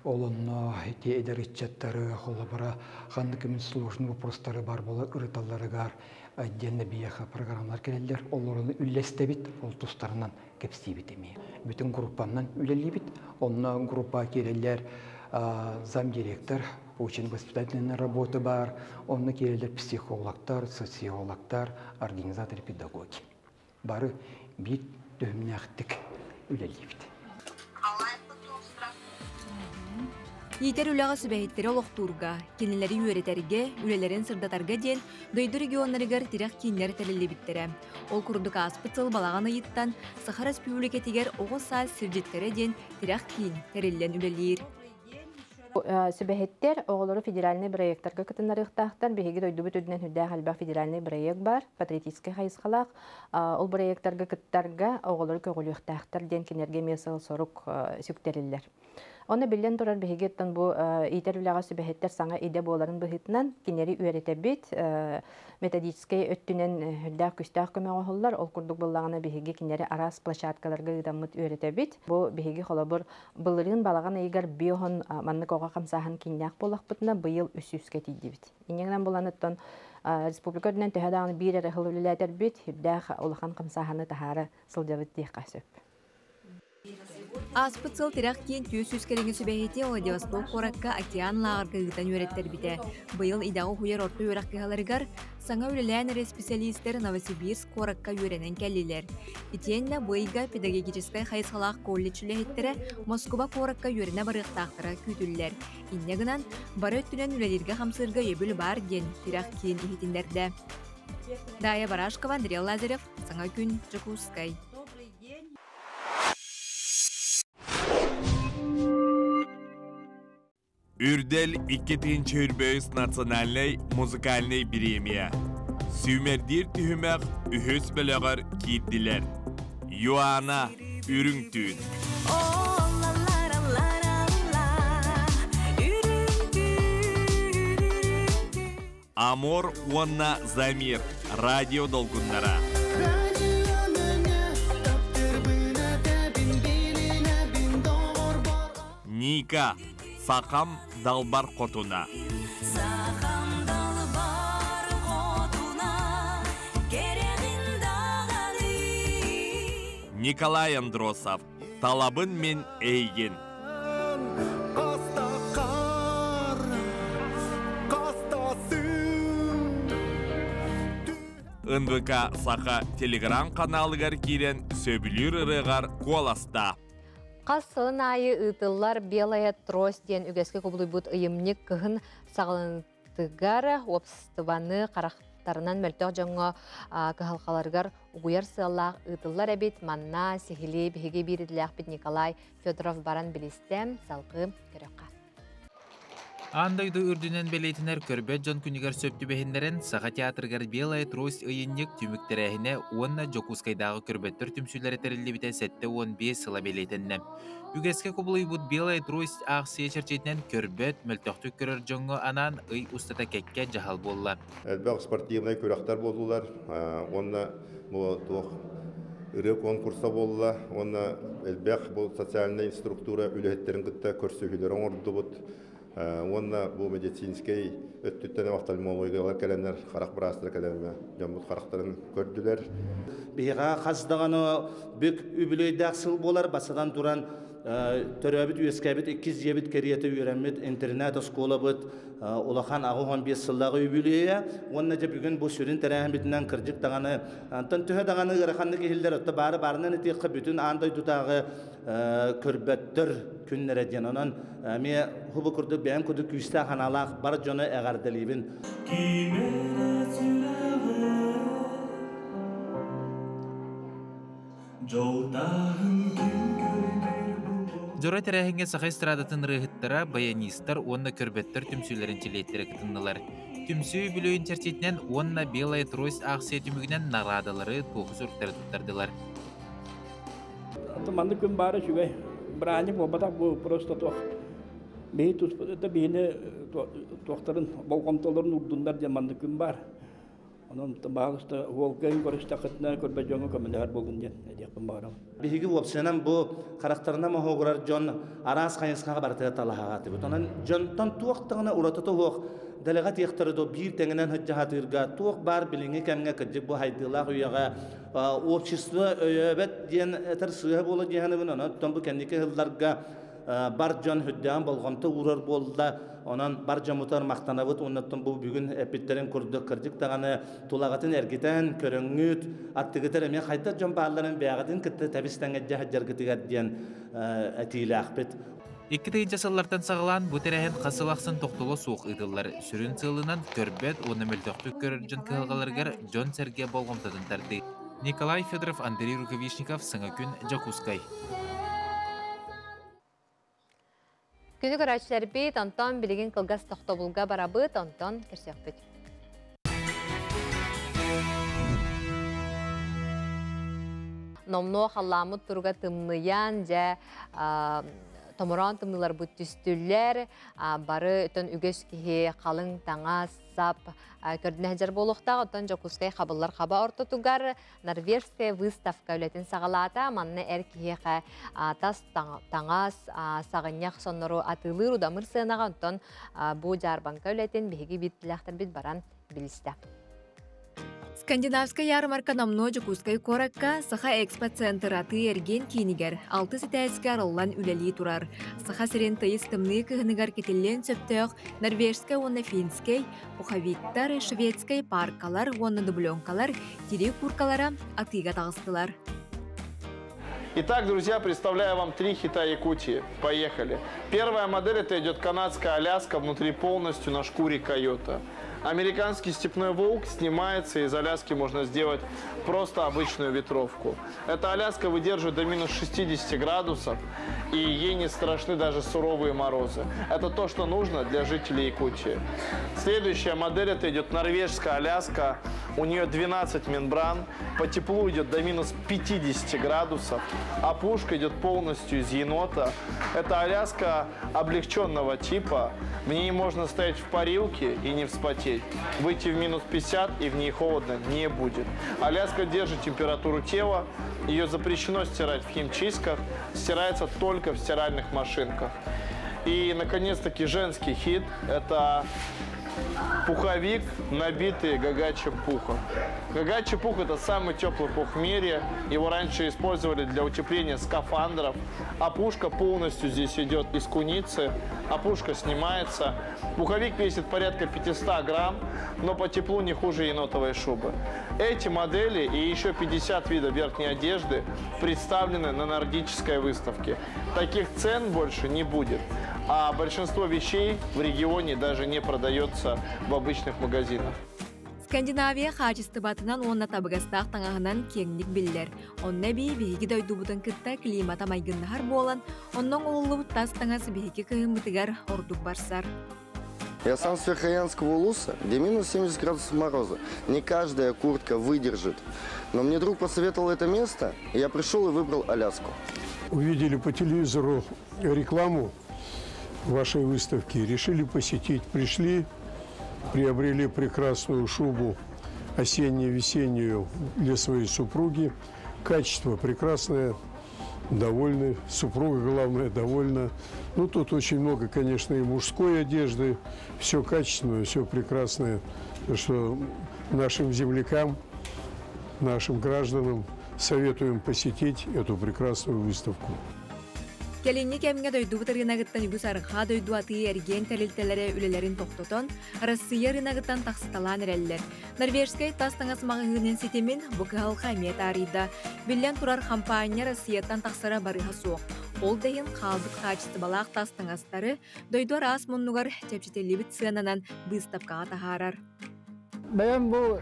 олонно ити эдэр ыччаттары холобура ханнык эмин сложный вопростары бар буолар ырыталларыгар отдельно биэха программалар кэлэллэр, олорunu үллэстэбит, ол тустарынан кэпсиибит эмиэ. Бүтүн группаннан үлэлиибит, онно группа киирэллэр замдиректор, учебно-воспитательная работа бар, онно киирэллэр психологтар, социологтар, организаторы, педагоги. Бары биир төһүмнээхтик үлэлиибит. Иитэр үлэҕэ сүбэһиттэри олохтуурга, кинилэри үөрэтэргэ, үлэлэрин сырдатарга диэн дойду регионнарыгар тирэх кииннэр тэриллибиттэрэ. Ол курдук ааспыт сыл балаҕан ыйыттан Саха Республикатыгар оҕо саас сирдьиттэрэ диэн тирэх киин тэриллэн үлэлиир. Сүбэһиттэр оҕолору федеральнай проекттарга кытыннарыахтаахтар. Биһиги дойдубут үрдүнэн сүрдээх элбэх федеральнай проект бар, патриотическай хайысхалаах. Ол проекттарга кыттарга оҕолору көҕүлүөхтээхтэр диэн кинилэргэ эмиэ сыл-сорук сүктэриллэр. Онно биллэн турар биһиги бу иитэр үлэҕэ сүбэһиттэр саҥа идэ буоларын быһыытынан кинилэри үөрэтэбит, методическай өттүнэн үрдээх күстээх көмө оҥоһуллар. Ол курдук буллаҕына биһиги кинилэри араас площадкаларга ыытаммыт үөрэтэбит. Бу биһиги холобур былырыын балаҕан ыйыгар биоһон маннык оҕо хамсааһын кииннээх буоллахпытына быйыл үс тиийдибит. Инньэ буланыттан республика үрдүнэн төһө даҕаны биир эрэ сыл үлэлээтэрбит, үрдээх улахан хамсааһыны таһаара сылдьабыт диэххэ сөп. Ааспыт сыл тирэх киин 200 кэриҥэ сүбэһити Владивосток куоракка океан лааҕырга ыытан үөрэттэрбитэ. Быйыл идэҕэ уһуйар орто үөрэх кыһаларыгар саҥа үлэлээн эрэ специалистэр Новосибирск куоракка үөрэнэн кэллилэр. Итиэннэ бу ыйга педагогическай хайысхалаах колледж үлэһиттэрэ Москуба куоракка үөрэнэ барыахтаахтара күүтүллэр. Инньэ гынан, бары өттүнэн үлэлииргэ хамсыырга өйөбүл баар диэн тирэх киин иһитиннэрдэ. Дая Барашкова, Андрей Лазарев, Саҥа күн, Дьокуускай. Үрдэл 2023 национальнай музыкальнай бириэмийэ. Сүүмэрдиир түһүмэх үһүс бөлөҕөр киирдилэр. Юана Үрүҥ түүн. Амор уонна Замир радио долгуннара. Ника Сахам далбар хотуна. Сахам далбар хотуна, кэрэҕин даҕаны. Николай Андросов Талабын мин эйигин. НВК Саха телеграм-каналыгар киирэн сөбүлүүр ырыаҕар куоласта. Хас сылын аайы ыытыллар Белая трость диэн үгэскэ кубулуйбут ыйымньык кыһын саҕаланыытыгар уопсастыбаны харахтарынан мөлтөх дьоҥҥо кыһалҕаларыгар угуйар сыаллаах ыытыллар эбит. Манна сиһилии биһиги биир идэлээхпит Николай Федоров баран билистэ. Салгыы көрүөххэ. Аан дойду үрдүнэн бэлиэтэнэр көрбөт дьон күнүгэр сөп түбэһиннэрэн Саха театрыгар Белая трость ыйынньык түмүк тэрээһинэ уонна Дьокуускайдааҕы көрбөттөр түмсүүлэрэ тэриллибитэ 75 сыла бэлиэтэннэ. Үгэскэ кубулуйбут Белая трость аахсыйа чэрчитинэн көрбөт, мөлтөхтүк көрөр дьоҥҥо анаан ый устата кэккэ дьаһал буолла. Элбэх спортивнай күрэхтэр буоллулар уонна бу туох ырыа конкурса буолла уонна элбэх бу социальнай структура үлэһиттэрин кытта көрсүһүүлэри оҥордубут. Уонна бу медицинскэй өттүттэн офтальмологиялар кэлэннэр, харах быраастара кэлэннэр дьоммут харахтарын көрдүлэр. Биһиэхэ хас даҕаны бүк үбүлүөйдээх сыл буолар, бастатан туран төрөөбүт үөскээбит иккис дьиэбит кэриэтэ үөрэммит интернат оскуолабыт улахан 85 сыллааҕы үбүлүөйэ уонна дьэ бүгүн бу сүрүн тэрээһинбитинэн кырдьык даҕаны антон төһө даҕаны ыараханнык иһиллэр отто баары баарынан этиэххэ бүтүн аан дойдутааҕы көрбөттөр күннэрэ диэн онон эмиэ хубу курдук бэйэм курдук күүстээх анаалаах бар дьону эҕэрдэлиибин. Дьоро тэрээһиҥҥэ саха эстрадатын ырыаһыттара, баянистар уонна көрбөттөр түмсүүлэрин чилиэттэрэ кытыннылар. Түмсүү үбүлүөйүн чэрчитинэн уонна Белая трость аахсыйа түмүгүнэн наҕараадалары, туоһу суруктары туттардылар. Маннык күн баара үчүгэй. Бырааһынньык буолбатах бу просто туох биһи туспут биһини туохтарын болҕомтолорун уурдуннар диэн маннык күн баар. Онон баҕалыста уолга көрүстэххитинэ көрбөт дьоҥҥо көмөлөһөр буолун диэн этиэхпин баҕарабын. Биһиги уопсайынан бу харахтарынан моһуогурар дьон араас хайысхаҕа барытыгар талаһаҕаатыбыт. Онон дьонтон туох даҕаны уратыта суох дэлэҕэ тиэхтэрэ до биир тэҥинэн сылдьаһатыырга туох баар билиҥҥи кэмҥэ кырдьык бу хайдыылаах үйэҕэ общество өйөөбөт диэн этэр сыыһа буола диэхэнибин онон бу кэнники сылларга бар дьон үрдээн болҕомто уурар буолла онон бар дьоммутугар махтанабыт уоннаттан бу бүгүн эппиттэрин курдук кырдьык даҕаны тулаҕытын эргитэн көрөҥҥүт аттыгытар эмиэ хайдах дьон баалларын бэйэҕитин кытта тэбис тэҥэддьэ сылдьаргытыгар диэн этиилээхпит. 2000 сыллартан саҕалаан бу тэрээһин хас сыл ахсын тохтоло суох ыытыллар. Сүрүн сыалынан көрбөт уонна мөлтөхтүк көрөр дьон кыһалҕаларыгар дьон-сэргэ болҕомтотун тардыы. Николай Федоров, Андрей Рукавишников, Саҥа күн, Дьокуускай. Күнү көрөөччүлэрбит, онтон билигин кылгас тохтобулга барабыт, онтон көрсүөхпүт. Номнуо халлааммыт туруга тымныйан, дьэ, томороон тымныыларбыт түстүллэр, бары өтөн үгүс киһи халыҥ таҥас, сап көрдүнэ сылдьар буолуохтаах. Оттон Дьокуускай хабыллар хаба ортотугар Норвежская выставка үлэтин саҕалаата. Манна эр киһиэхэ тас таҥас, саҕынньах соннору атыылыыр удамыр сыанаҕа. Онтон бу дьаарбаҥка үлэтин биһиги биирдилээхтэрбит баран билистэ. Скандинавскай ярмарка номнуо Дьокуускай куоракка Саха Экспо-центр атыы-эргиэн киинигэр алтыс этээскэ арыллан үлэлии турар. Саха сирин тыйыс тымныы кыһыныгар кэтиллиэн сөптөөх норвежскай уонна финскэй, пуховиктар, шведскэй паркалар уонна дубленкалар тирии кууркалара атыыга таҕыстылар. Итак, друзья, представляю вам три хита Якутии. Поехали. Первая модель это идет канадская Аляска, внутри полностью на шкуре койота. Американский степной волк снимается, из Аляски можно сделать просто обычную ветровку. Эта Аляска выдерживает до минус 60 градусов, и ей не страшны даже суровые морозы. Это то, что нужно для жителей Якутии. Следующая модель, это идет норвежская Аляска. У нее 12 мембран, по теплу идет до минус 50 градусов, а пушка идет полностью из енота. Это Аляска облегченного типа. В ней можно стоять в парилке и не вспотеть. Выйти в минус 50 и в ней холодно не будет. Аляска держит температуру тела. Ее запрещено стирать в химчистках. Стирается только в стиральных машинках. И, наконец-таки, женский хит – это пуховик, набитый гагачьим пухом. Гагачий пух – это самый теплый пух в мире. Его раньше использовали для утепления скафандров. А пушка полностью здесь идет из куницы. А пушка снимается. Пуховик весит порядка 500 грамм, но по теплу не хуже енотовой шубы. Эти модели и еще 50 видов верхней одежды представлены на нордической выставке. Таких цен больше не будет. А большинство вещей в регионе даже не продается в обычных магазинах. Скандинавия хаачыстыбатынан уонна табыгастаах таҥаһынан киэҥник биллэр. Онно эбии биһиги дойдубутун кытта климата майгыннаһар буолан, онно оҥоһуллубут тас таҥас биһиги кыһыммытыгар ордук барсар. Я сам с Верхоянского улуса, где минус 70 градусов мороза. Не каждая куртка выдержит. Но мне друг посоветовал это место, и я пришел и выбрал Аляску. Увидели по телевизору рекламу вашей выставки, решили посетить. Пришли, приобрели прекрасную шубу осенне-весеннюю для своей супруги. Качество прекрасное, довольны. Супруга, главное, довольна. Ну, тут очень много, конечно, и мужской одежды. Все качественное, все прекрасное. Так что нашим землякам, нашим гражданам советуем посетить эту прекрасную выставку. Кэлиҥҥи кэмҥэ дойдубут ырыынагыттан үгүс арҕаа дойду атыы-эргиэн тэрилтэлэрэ үлэлэрин тохтотон, Арассыыйа ырыынагыттан тахсыталаан эрэллэр. Норвежскай тас таҥас маҕаһыынын ситимин бу кыһалҕа эмиэ таарыйда. Биллэн турар, хампаанньа Россияттан тахсара барыһа суох. Ол да иһин хаалбыт хаачыстыбалаах тас таҥастары дойду араас муннугар чэпчэтиллибит сыананан быыстапкаҕа таһаарар. Бэйэм бу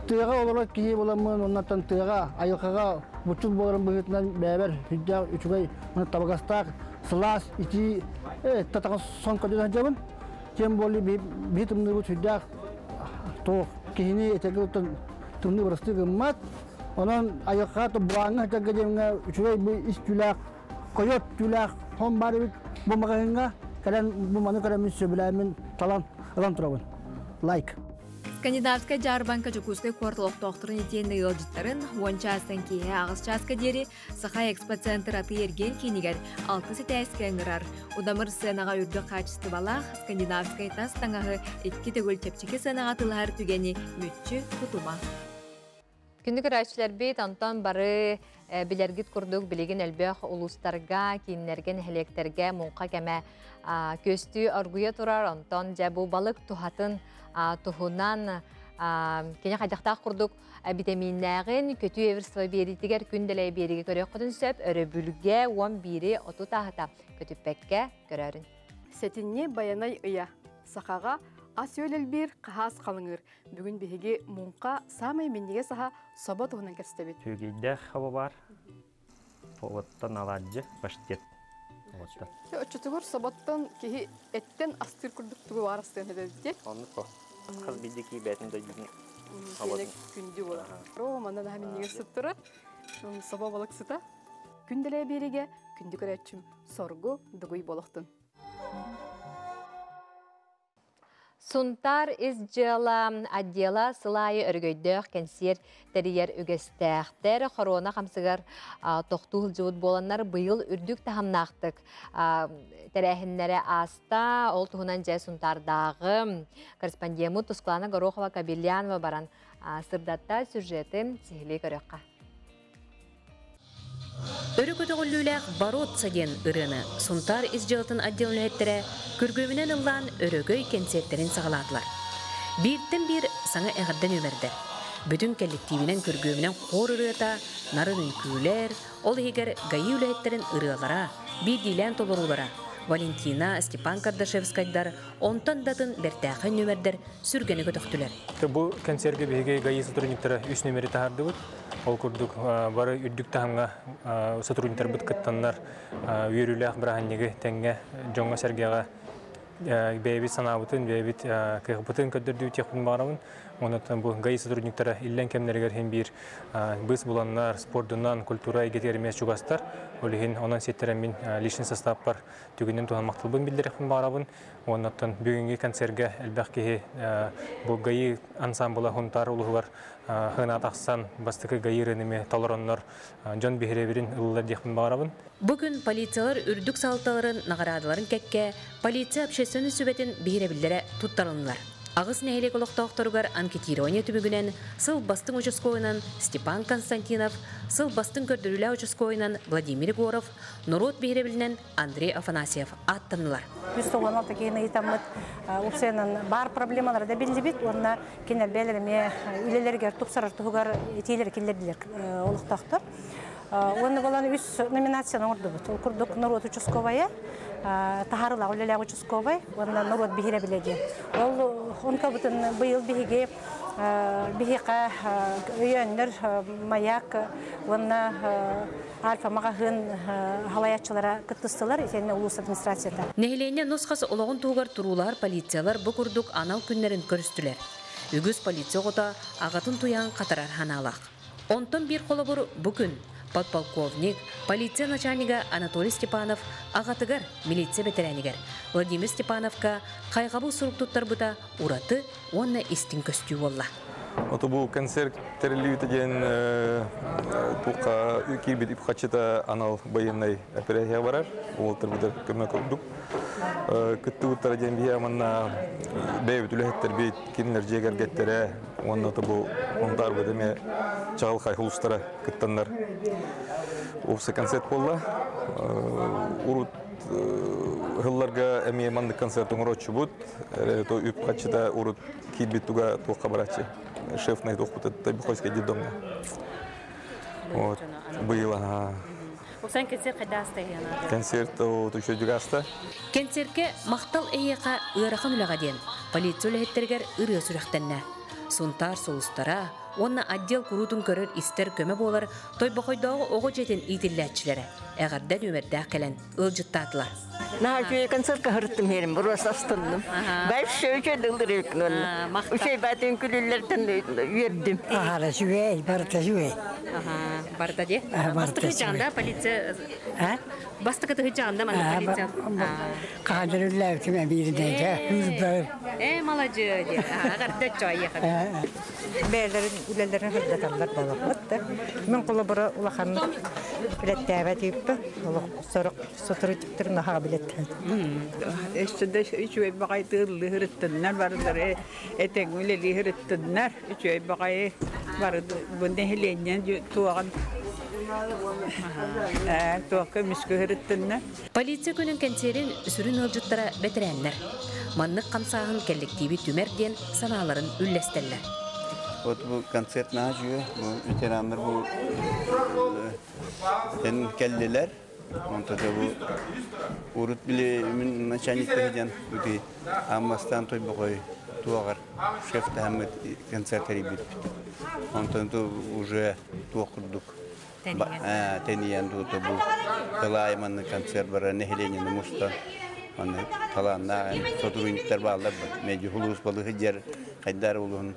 тыаҕа олорор киһи буоламмын, оннуттан тыаҕа, айылҕаҕа буччул буоларын быһыытынан бэйэбэр сүрдээх үчүгэй, табыгастаах, сылаас, итии татаҕа сон көрдө сылдьабын. Тем более биһи тымныыбыт сүрдээх туох киһини этэргэ оттон тымныы бырастыы гыммат. Онон айылҕаҕа бураҥҥа сылдьарга диэҥҥэ үчүгэй бу ис түүлээх, койот түүлээх хон баар эбит бу маҕаһыыҥҥа кэлэн бу маны көрөммүн сөбүлээммин талан ылан турабын. Лайк. Скандинавскай дьаарбаҥка Дьокуускай куорат олохтоохторун итиэннэ ыалдьыттарын уон чаастан киэһэ аҕыс чааска диэри Саха экспоцентр атыы-эргиэн киинигэр алтыс этээскэ ыҥырар. Удамыр сыанаҕа үрдүк хаачыстыбалаах скандинавскай тас таҥаһы икки төгүл чэпчэки сыанаҕа атыылаһар түгэни мүччү тутума. Күндү көрөөччүлэрбит, онтон бары билэргит курдук билигин элбэх улуустарга, кииннэргэ, нэһилиэктэргэ муҥха кэмэ күөстүү оргуйа турар. Онтон дьэ бу балык туһатын туһунан кини хайдахтаах курдук битэмииннээҕин көтүү эверство биэриитигэр күн дэлэй биэригэ көрүөххүтүн сөп өрөбүлгэ 11-и 30 ааһыта көтүппэккэ көрөөрүн. Сэтинньи Байанай ыйа. Сахаҕа ас-үөл элбиир, хаһаас халыҥыыр. Бүгүн биһиги муҥха саамай минньигэс аһа собо туһунан кэпсэтэбит. Үөгүйдээх хоба баар. Оттон алаадьы, паштет. Оттон. Оччотугар соботтон киһи эттен астыыр курдук тугу баар астыан эбэбит. Оннук ko. Хас биирдии кии бээтин дойдутун Киэнэ күндү буолар. О, манна наһаа минньигэс сыттыра. Собо балык сыта. Күндэлээ биэригэ күндү көрөөччүм соргу дугуй болохтун. Сунтаар ис дьыала отдела сыл аайы өрөгөйдөөх кэнсиэр тэрийэр үгэстээхтэр. Хоруона хамсыгар тохтуу сылдьыбыт буоланнар быйыл үрдүк таһымнаахтык тэрээһиннэрэ ааста. Ол туһунан дьэ Сунтаардааҕы корреспондеммыт Тусклана Горохова-Кабельянова баран сырдатта сюжеты сиһилии көрүөххэ. Өрө көтөҕүллүүлээх «Бороться» диэн ырыаны Сунтаар ис дьыалатын отдел үлэһиттэрэ күргүөмүнэн ыллаан өрөгөй кэнсиэртэрин саҕалаатылар. Бииртэн биир саҥа эҕэрдэ нүөмэрдэр. Бүтүн кэлликтиибинэн күргүөмүнэн хор ырыата, нарын үҥкүүлэр, ол иһигэр ГАИ үлэһиттэрин ырыалара, биирдиилээн толоруулара, Валентина, Степан Кардашевскайдар, онтон да атын бэртээхэй нүөмэрдэр сүргэни көтөхтүлэр. Бу кэнсиэргэ биһиги ГАИ сотрудниктара үс нүөмэри таһаардыбыт. Ол курдук бары үрдүк таһымҥа сотрудниктарбыт кыттаннар үөрүүлээх бырааһынньыгы тэҥҥэ дьоҥҥо-сэргэҕэ бэйэбит санаабытын, бэйэбит кыахпытын көрдөрдүү баҕарабын. Онон бу ГАИ сотрудниктара иллэҥ кэмнэригэр иһин биир быыс буланнар, спордунан, культура эйгэтигэр эмиэ чугастар. Ол иһин онон сиэттэрэн мин личный составпар түгүнэн туһан махталбын биллэриэхпин баҕарабын. Оннуттан бүгүҥҥү концергэ элбэх киһи бу ГАИ ансамбла Хунтаар улуһугар хына тахсан бастакы ГАИ ырыаны толороннор дьон биһирэбилин ыллылар диэхпин баҕарабын. Бу күн полициялар үрдүк салалталарын наҕараадаларын кэккэ полиция общественнай сүбэтин биһирэбиллэрэ туттарылыннылар. Аҕыс нэһилиэк олохтоохторугар анкетирование түмүгүнэн сыл бастыҥ участковайынан Степан Константинов, сыл бастыҥ көрдөрүүлээх участковайынан Владимир Егоров, норуот биһирэбилинэн Андрей Афанасьев ааттаннылар. 196 киһини ыйытаммыт уопсайынан баар проблемалары да биллибит уонна кинилэр бэйэлэрэ эмиэ үлэлэригэр тупсарар туһугар этиилэри киллэрдилэр олохтоохтор. Уонна буолан үс номинацияны оҥордубут. Ол курдук норуот участковайа, таһаарыылаах үлэлээх участковай уонна норуот биһирэбилэ диэн. Ол онтобутун быйыл биһиги биһиэхэ өйөөннөр маяк уонна Альфа маҕаһыын халаяччылара кыттыстылар итиэннэ улуус администрацията. Нэһилиэнньэ нус-хас олоҕун туһугар туруулаһар полициялар бу курдук анал күннэрин көрүстүлэр. Үгүс полиция оҕото аҕатын туйаҕын хатарар санаалаах. Онтон биир холобур бу күн подполковник, полиция начальнига Анатолий Степанов аҕатыгар, милиция бэтэрээнигэр Владимир Степановка хайҕабыл сурук туттарбыта ураты уонна истиҥ көстүү буолла. Ото бу концерт тэриллибитэ диэн туохха киирбит үп-харчыта анал байыаннай операция барар. Уолтарбытыгар көмө курдук. Кыттыбыттара диэн биһи манна бэйэбит үлэһиттэрбит, кинилэр дьиэ кэргэттэрэ уонна бу Унтаарбыт эмиэ чаҕылхай улустара кыттаннар уопсай концерт буолла. Урут ыһылларга эмиэ маннык концерт оҥорооччубут. То үп-харчыта урут киирбит туга туохха барааччы. Шеф туохпут Тайбухойскай детдомҥа. Вот, быйыл Оксан концерт хайда астайыана? Концерт үчүгэй аста. Кэнсиэркэ Махтал эйиэхэ ыарахан үлэҕэ диэн полиция үлэһиттэригэр ырыа сүрэхтэннэ. Сунтаар сулустара уонна отдел куруутун көрөр-истэр көмө буолар Тойбохойдооҕу оҕо дьиэтин иитиллээччилэрэ эҕэрдэ нүөмэрдээх кэлэн ыалдьыттаатылар. Наһаа үчүгэй концертка сырыттым иһэрим, просто астынным. Баай үчүгэй дылдырык Үчүгэй баатын күлүллэртэн үөрдүм. Аһара үчүгэй, барыта үчүгэй. Барыта дии. Барыта Бастакы полиция Бастакы тыһычаанда манна полиция. Хаһан үллээбитим эбииринэйгэ үрбэр. Э, маладьыа диэ. Аҕарда чойеха. Бэйэлэрин үлэлэрин сырдаталлар буолуохпут да. Мин холобура улаханнык билэттээбэт ыыппын. Олох сорох сотрудниктар наһаа билэттээбэт. Өссө да үчүгэй баҕайы тыыллыы сырыттыннар барылары этэҥҥэ үлэлии сырыттыннар үчүгэй баҕайы бары бу нэһилиэнньэ туоҕун туохха мүскү сырыттыннар. Полиция күнүн кэнсиэрин сүрүн ыалдьыттара бэтэрээннэр. Маннык хамсааһын кэллэктииби түмэр диэн санааларын үллэстэллэр. Вот бу концерт наһаа үчүгэй. Бу ветераннар бу эн кэллилэр. Онто бу урут били мин начальник диэн үти Аммастан Тойбохой туоҕар шеф таһаммыт концерт тэрийбиппит. Онтон уже туох курдук тэнийэн тута бу тылаай манны концерт бара нэһилиэнньэни муста манны талааннаах сотрудниктар бааллар меди улуус балыһы дьэр хайдар улуһун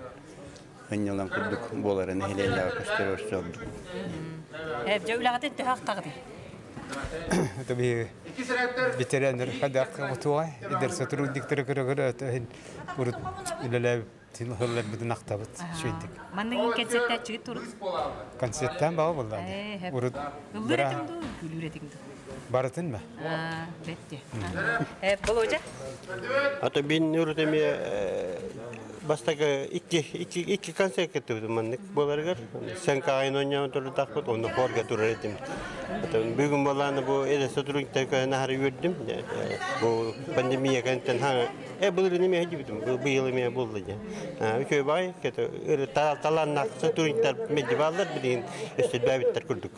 хынньалан курдук буолара нэһилиэнньэҕэ көстөр ордук. Дьэ үлэҕитин төһө ахтаҕытый? Это би ветераннар хадак отуга эдэр сотрудниктары көрө-көрө урут үлэлээбит хылларбытын ахтабыт шөйдик. Манныгын концерттээччигит турут? Концерттан баҕа буолла. Урут Ыллыр этиҥ дуу, күлүүр этиҥ дуу? Барытын ба? Бетти. Болуожа? Ато бин урут эмиэ бастакы икки икки икки концерт кыттыбытым маннык буоларыгар. Сэнка айын оонньоон турдахпыт, онно хорга турар этим. Бүгүн буолааны бу эдэр сотрудниктар көһөн аһары үөрдүм. Бу пандемия кэнниттэн хаҥа э былырыын эмиэ сылдьыбытым, быйыл эмиэ буолла диэн. Үчүгэй баҕайы, талааннаах сотрудниктар мэлдьи бааллар билигин өссө элбээбиттэр курдук.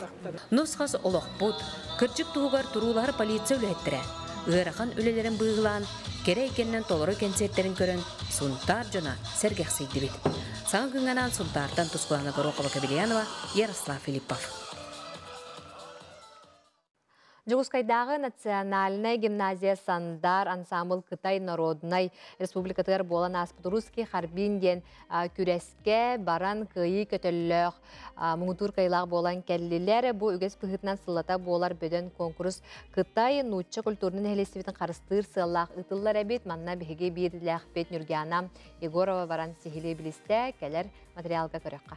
Нус-хас олохпут, кырдьык туһугар туруулаһар полиция үлэһиттэрэ. Ыарахан үлэлэрин быыһылаан, кэрэ эйгэннэн толору кэнсиэртэрин көрөн, Сунтаар дьоно сэргэхсийдибит. Саҥа күҥҥэ анаан Сунтаартан Тускулаана Горохова-Кобельянова, Ярослав Филиппов. Дьокуускайдааҕы национальнай гимназия Сандар ансаамбыл Кытай Народнай Республикатыгар буолан ааспыт Русский Харбин диэн күрэскэ баран кыайыы көтөллөөх муҥутуур кыайыылаах буолан кэллилэр. Бу үгэс быһыытынан сыллата буолар бөдөҥ куонкурус Кытай нуучча культурнай нэһилиэстибэтин харыстыыр сыаллаах ыытыллар эбит. Манна биһиги биирдиилээхпит Нюргиана Егорова баран сиһилии билистэ. Кэлэр материалга көрөххө.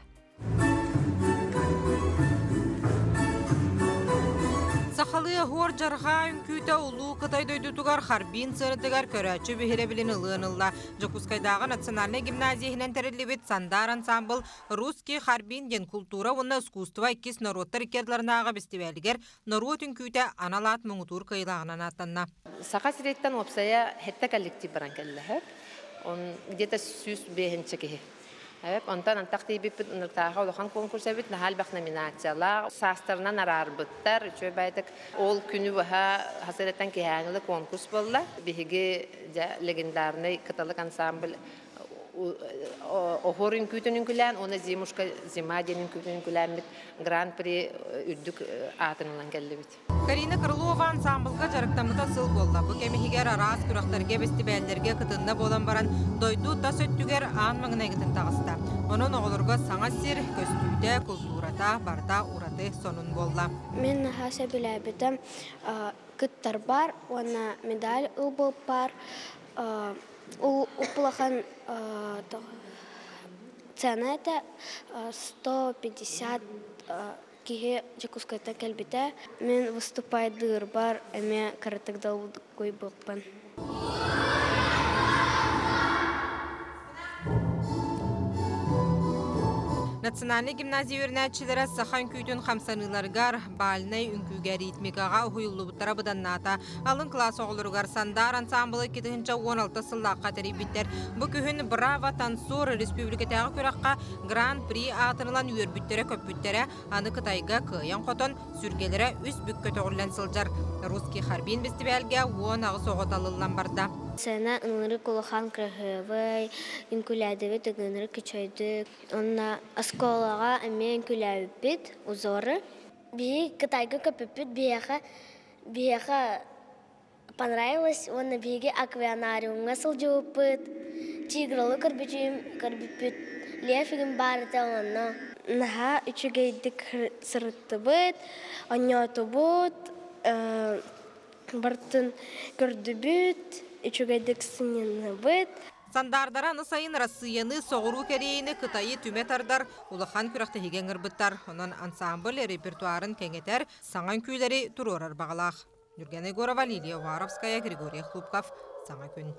Сахалыы оһуор дьарҕаа үҥкүүтэ Улуу Кытай дойдутугар Харбин сыанатыгар көрөөччү биһирэбилин ылыан ылла. Дьокуускайдааҕы национальнай гимназия иһинэн тэриллибит Сандар ансаамбыл «Русский Харбин» диэн култуура уонна искусство иккис норуоттар икки ардыларынааҕы бэстибээлигэр норуот үҥкүүтэ анал аат муҥутуур кыайыылааҕынан ааттанна. Саха сириттэн уопсайа сэттэ коллектив баран кэллэ. Он где-то 105 киһи. Онтон антах тиийбиппит ыныртааҕы улахан конкурс эбит, наһаа элбэх номинациялаах, саастарынан араарбыттар, үчүгэй баайдык. Ол күнү быһа хасыраттан киһээҥилэ конкурс буолла. Биһиги дьэ легендарный Кыталык ансамбль оһуор үҥкүүтүн үҥкүлээн уонна Зимушка зима диэн үҥкүүтүн үҥкүлээммит гран-при үрдүк аатын ылан кэллибит. Карина Крылова ансаамбылга дьарыктаммыта сыл буолла. Бу кэм иһигэр араас күрэхтэргэ, бэстибээллэргэ кытынна буолан баран, дойду тас өттүгэр аан маҥнайгытын таҕыста. Онон оҕолорго саҥа сир, көстүүтэ, култуурата барыта ураты сонун буолла. Мин наһаа сөбүлээбитим кыттарбар уонна медаль ылбыппар улахан цена это 150 киһи Дьокуускайтан кэлбитэ. Мин выступайдыырбар эмиэ кыратык долгуйбуппун. Национальнай гимназия үөрэнээччилэрэ саха үҥкүүтүн хамсаныыларыгар, бальнай үҥкүүгэ ритмикаҕа уһуйуллубуттара быданнаата. Алын кылаас оҕолоругар Сандар ансаамбылы 2016 сыллаахха тэрийбиттэр. Бу күһүн «Браво, танцор» республикатааҕы күрэххэ Гран-при аатын ылан үөрбүттэрэ-көппүттэрэ, аны Кытайга кыайан-хотон, сүргэлэрэ үс бүк көтөҕүллэн сылдьар. Русский Харбин бэстибээлгэ 18 оҕо талыллан барда. Сцена ынырык улахан кыраһыабай, үҥкүүлээдибит ынырык үчүгэйдик. Онно оскуолаҕа эмиэ үҥкүүлээбиппит узоры. Биһиги Кытайга көппүппүт биһиэхэ биһиэхэ понравилось уонна биһиги аквариумҥа сылдьыбыппыт, тигралы көрбүтүм, көрбүппүт, лев игин баар этэ онно. Наһаа үчүгэйдик сырыттыбыт, оонньоотубут, барытын көрдүбүт, үчүгэйдик сынньанныбыт. Сандаардара аны сайын Арассыыйаны, Соҕуруу Кэриэйэни, Кытайы түмэ тардар улахан күрэхтэһиигэ ыҥырбыттар. Онон ансаамбыл репертуарын кэҥэтэр, саҥа үҥкүүлэри туруорар баҕалаах. Нюргена Егорова, Лилия Уваровская, Григорий Хлупков. Саҥа күн.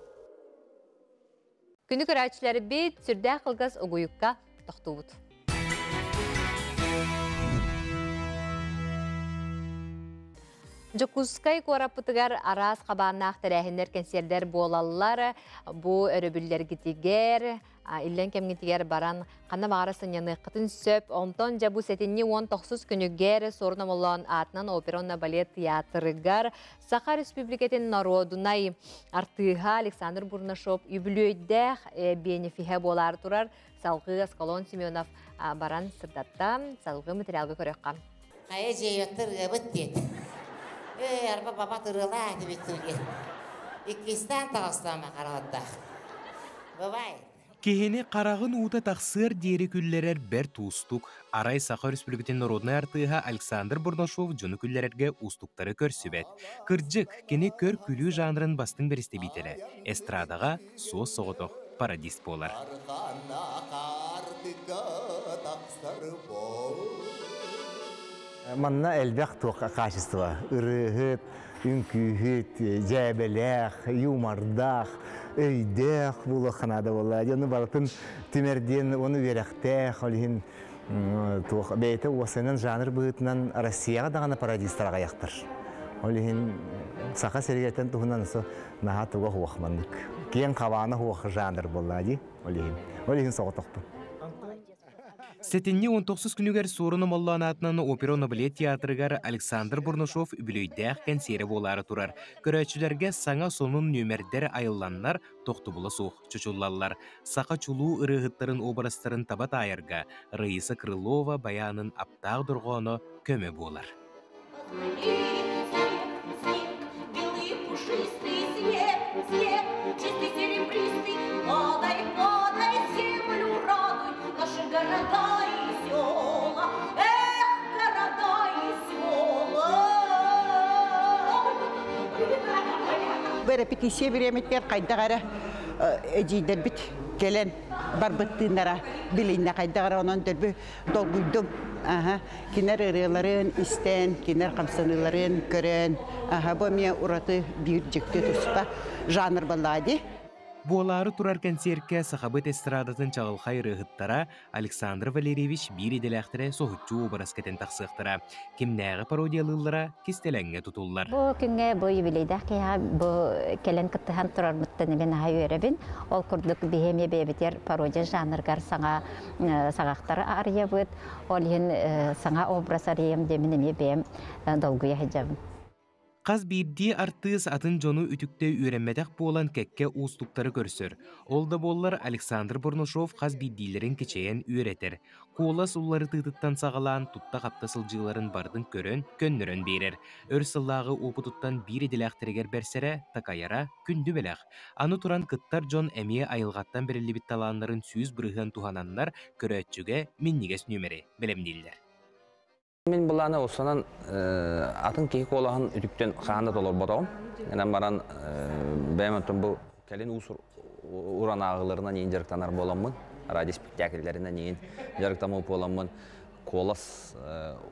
Күнү көрөөччүлэрбит сүрдээх кылгас угуйукка тохтуубут. Дьокуускай куораппытыгар араас хабааннаах тэрээһиннэр, кэнсиэрдэр буолаллар. Бу өрөбүллэргитигэр, иллэҥ кэмҥитигэр баран ханна баҕара сынньаныаххытын сөп. Онтон дьэ бу сэтинньи 19 күнүгэр Суорун Омоллоон аатынан опера уонна балет театрыгар Саха Республикатын норуодунай артыыһа Александр Бурнашов үбүлүөйдээх бенефиһэ буолаары турар. Салгыы Аскалон Семенов баран сырдатта. Салгыы материалга көрүөххэ. Хайа дьиэйэттэр ыабыт диэт. Ээ, арба баба тырыалаа этибит диэн. Иккистээн таҕыстаама хараҕаттаах. Бывай. Киһини хараҕын уута тахсыар диэри күллэрэр бэрт уустук. Арай Саха Өрөспүүбүлүкэтин норуодунай артыыһа Александр Бурнашов дьону күллэрэргэ уустуктары көрсүбэт. Кырдьык, кини көр-күлүү жанрын бастыҥ бэрэстэбиитэлэ, эстрадаҕа суос-соҕотох пародист буолар. Манна элбэх туох качество ырыаһыт, үҥкүүһүт, дьээбэлээх, юмордаах, өйдөөх буолуохха наада буолла. Дьону барытын түмэрдиэн уонна үөрэхтээх, ол иһин туох бэйэтэ уосайынан жанр быһыытынан Россияҕа даҕаны пародистар аҕыйахтар. Ол иһин саха сиригэтин туһунан наһаа туга суох маннык. Киэҥ хабаана суох жанр буолла дии. Ол иһин. Ол иһин соҕотохпун. Сэтинньи 19 күнүгэр Суорун Омоллоон аатынан опера уонна балет театрыгар Александр Бурнашов үбүлүөйдээх кэнсиэрэ буолаары турар. Көрөөччүлэргэ саҥа сонун нүөмэрдэр айылланнар, тохтобула суох чочуллаллар. Саха чулуу ырыаһыттарын образтарын таба таайарга Раиса Крылова байаанын аптаах дорҕооно көмө буолар. Репетиция бириэмэтигэр хайдах эрэ эдьиийдэрбит кэлэн барбыт тыыннара билиннэ хайдах эрэ онон дөрбү долгуйдум. Аха, кинер ырыаларын истэн, кинер хамсаныыларын көрөн, аха, бу эмиэ ураты биир дьикти туспа жанр баллади. Буолаары турар кэнсиэркэ сахабыт эстрадатын чаҕылхай ырыаһыттара Александр Валерьевич биир идэлээхтэрэ соһуччу уобарас кэтэн тахсыахтара. Кимнээҕи пародиялыыллара кистэлэҥҥэ тутуллар. Бу күҥҥэ бу юбилейдаах киһиэхэ бу кэлэн кыттыһан турарбыттан эмиэ наһаа үөрэбин. Ол курдук биһи эмиэ бэйэбитигэр пародия жанрыгар саҥа саҕахтары арыйабыт. Ол иһин саҥа образ арыйыам диэмин эмиэ бэйэм долгуйа сылдьабын. Хас биирдии артыыс атын дьону үтүктэ үөрэммэтэх буолан кэккэ уустуктары көрсөр. Ол да буоллар Александр Бурнашов хас биирдиилэрин кичэйэн үөрэтэр. Куолас уларытыытыттан саҕалаан тутта-хапта сылдьыыларын барытын көрөн, көннөрөн биэрэр. Өр сыллааҕы уопутуттан биир идэлээхтэригэр бэрсэрэ, такайара күндү бэлэх. Аны туран кыттар дьон эмиэ айылҕаттан бэриллибит талааннарын 100% туһананнар көрөөччүгэ минньигэс нүөмэри бэлэмнииллэр. Мин былааны усанан атын киһи куолаһын үтүктэн хаһан да толорботоҕум. Инэн баран бэйэм оттон бу кэлин уус уран ааҕыыларынан иин дьарыктанар буоламмын, радио спектакльлэринэн иин дьарыктаммыт буоламмын, куолас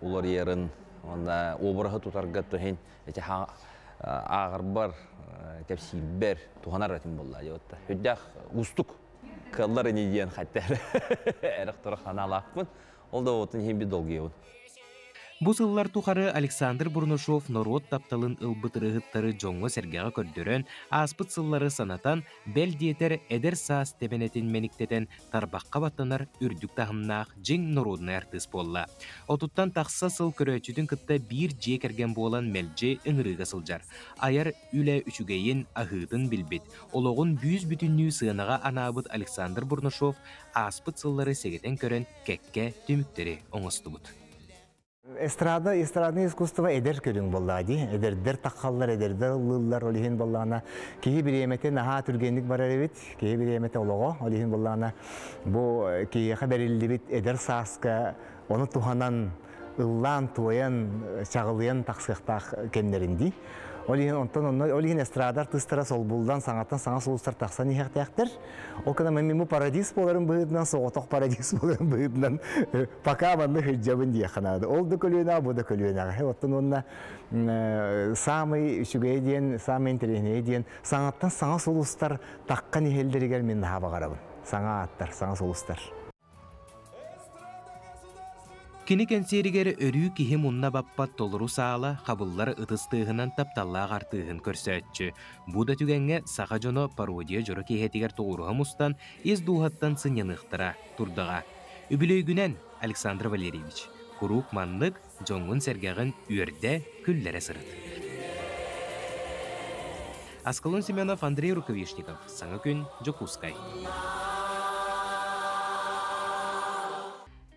уларыйарын уонна обраһы тутарга туһин ити ааҕарбар, кэпсиирбэр туһанар этим буолла диэбитта. Үрдээх уустук кыаллар ини диэн хаттар эрэх-турах санаалаахпын. Ол да отун иһин би долгуйабын. Бу сыллар тухары Александр Бурнашов норуот тапталын ылбыт ырыаһыттары дьоҥҥо-сэргэҕэ көрдөрөн, ааспыт сыллары санатан, бэл диэтэр эдэр саас тэбэнэтин мэниктэтэн тарбахха баттанар үрдүк таһымнаах дьиҥ норуодунай артыыс буолла. Отуттан тахса сыл көрөөччүтүн кытта биир дьиэ кэргэн буолан мэлдьи ыҥырыыга сылдьар. Айар үлэ үчүгэйин, аһыытын билбит, олоҕун бүүс-бүтүннүү сыанаҕа анаабыт Александр Бурнашов ааспыт сыллары сэгэтэн көрөн кэккэ түмүктэри оҥостубут. Эстрада, эстрадное искусство эдэр көрүҥ буоллаҕа дии. Эдэрдэр таххаллар, эдэрдэр ыллыыллар, ол иһин буоллаҕына киһи бириэмэтэ наһаа түргэнник барар эбит, киһи бириэмэтэ олоҕо, ол иһин буоллаҕына бу киһиэхэ бэриллибит эдэр сааска ону туһанан ыллаан-туойан, чаҕылыйан тахсыахтаах кэмнэрин дии. Ол иһин онтон онно ол иһин эстрада артыыстара солбуллан саҥаттан саҥа сулустар тахсан иһиэхтээхтэр. Ол гынан мин бу парадиз буоларын быһыытынан соҕотох парадиз буоларын быһыытынан пока манна сылдьабын диэххэ наада. Ол да көлүөнэҕэ, бу да көлүөнэҕэ. Оттон уонна саамай үчүгэйэ диэн, саамай интэриэһинэйэ диэн саҥаттан саҥа сулустар таххан иһэллэригэр мин наһаа баҕарабын. Саҥа ааттар, саҥа сулустар. Кини кэнсиэригэр өрүү киһи мунна баппат толору саала хабыллар ытыс тыаһынан тапталлаах артыыһын көрсөөччү. Бу да түгэҥҥэ саха дьоно пародия дьоро киэһэтигэр тоҕуоруһа мустан, ис дууһаттан сынньаныахтара турдаҕа. Үбүлүөйгүнэн, Александр Валерьевич, куруук маннык дьоҥҥун-сэргэҕин үөрдэ, күллэрэ сырыт. Аскалон Семенов, Андрей Рукавишников. Саҥа күн, Дьокуускай.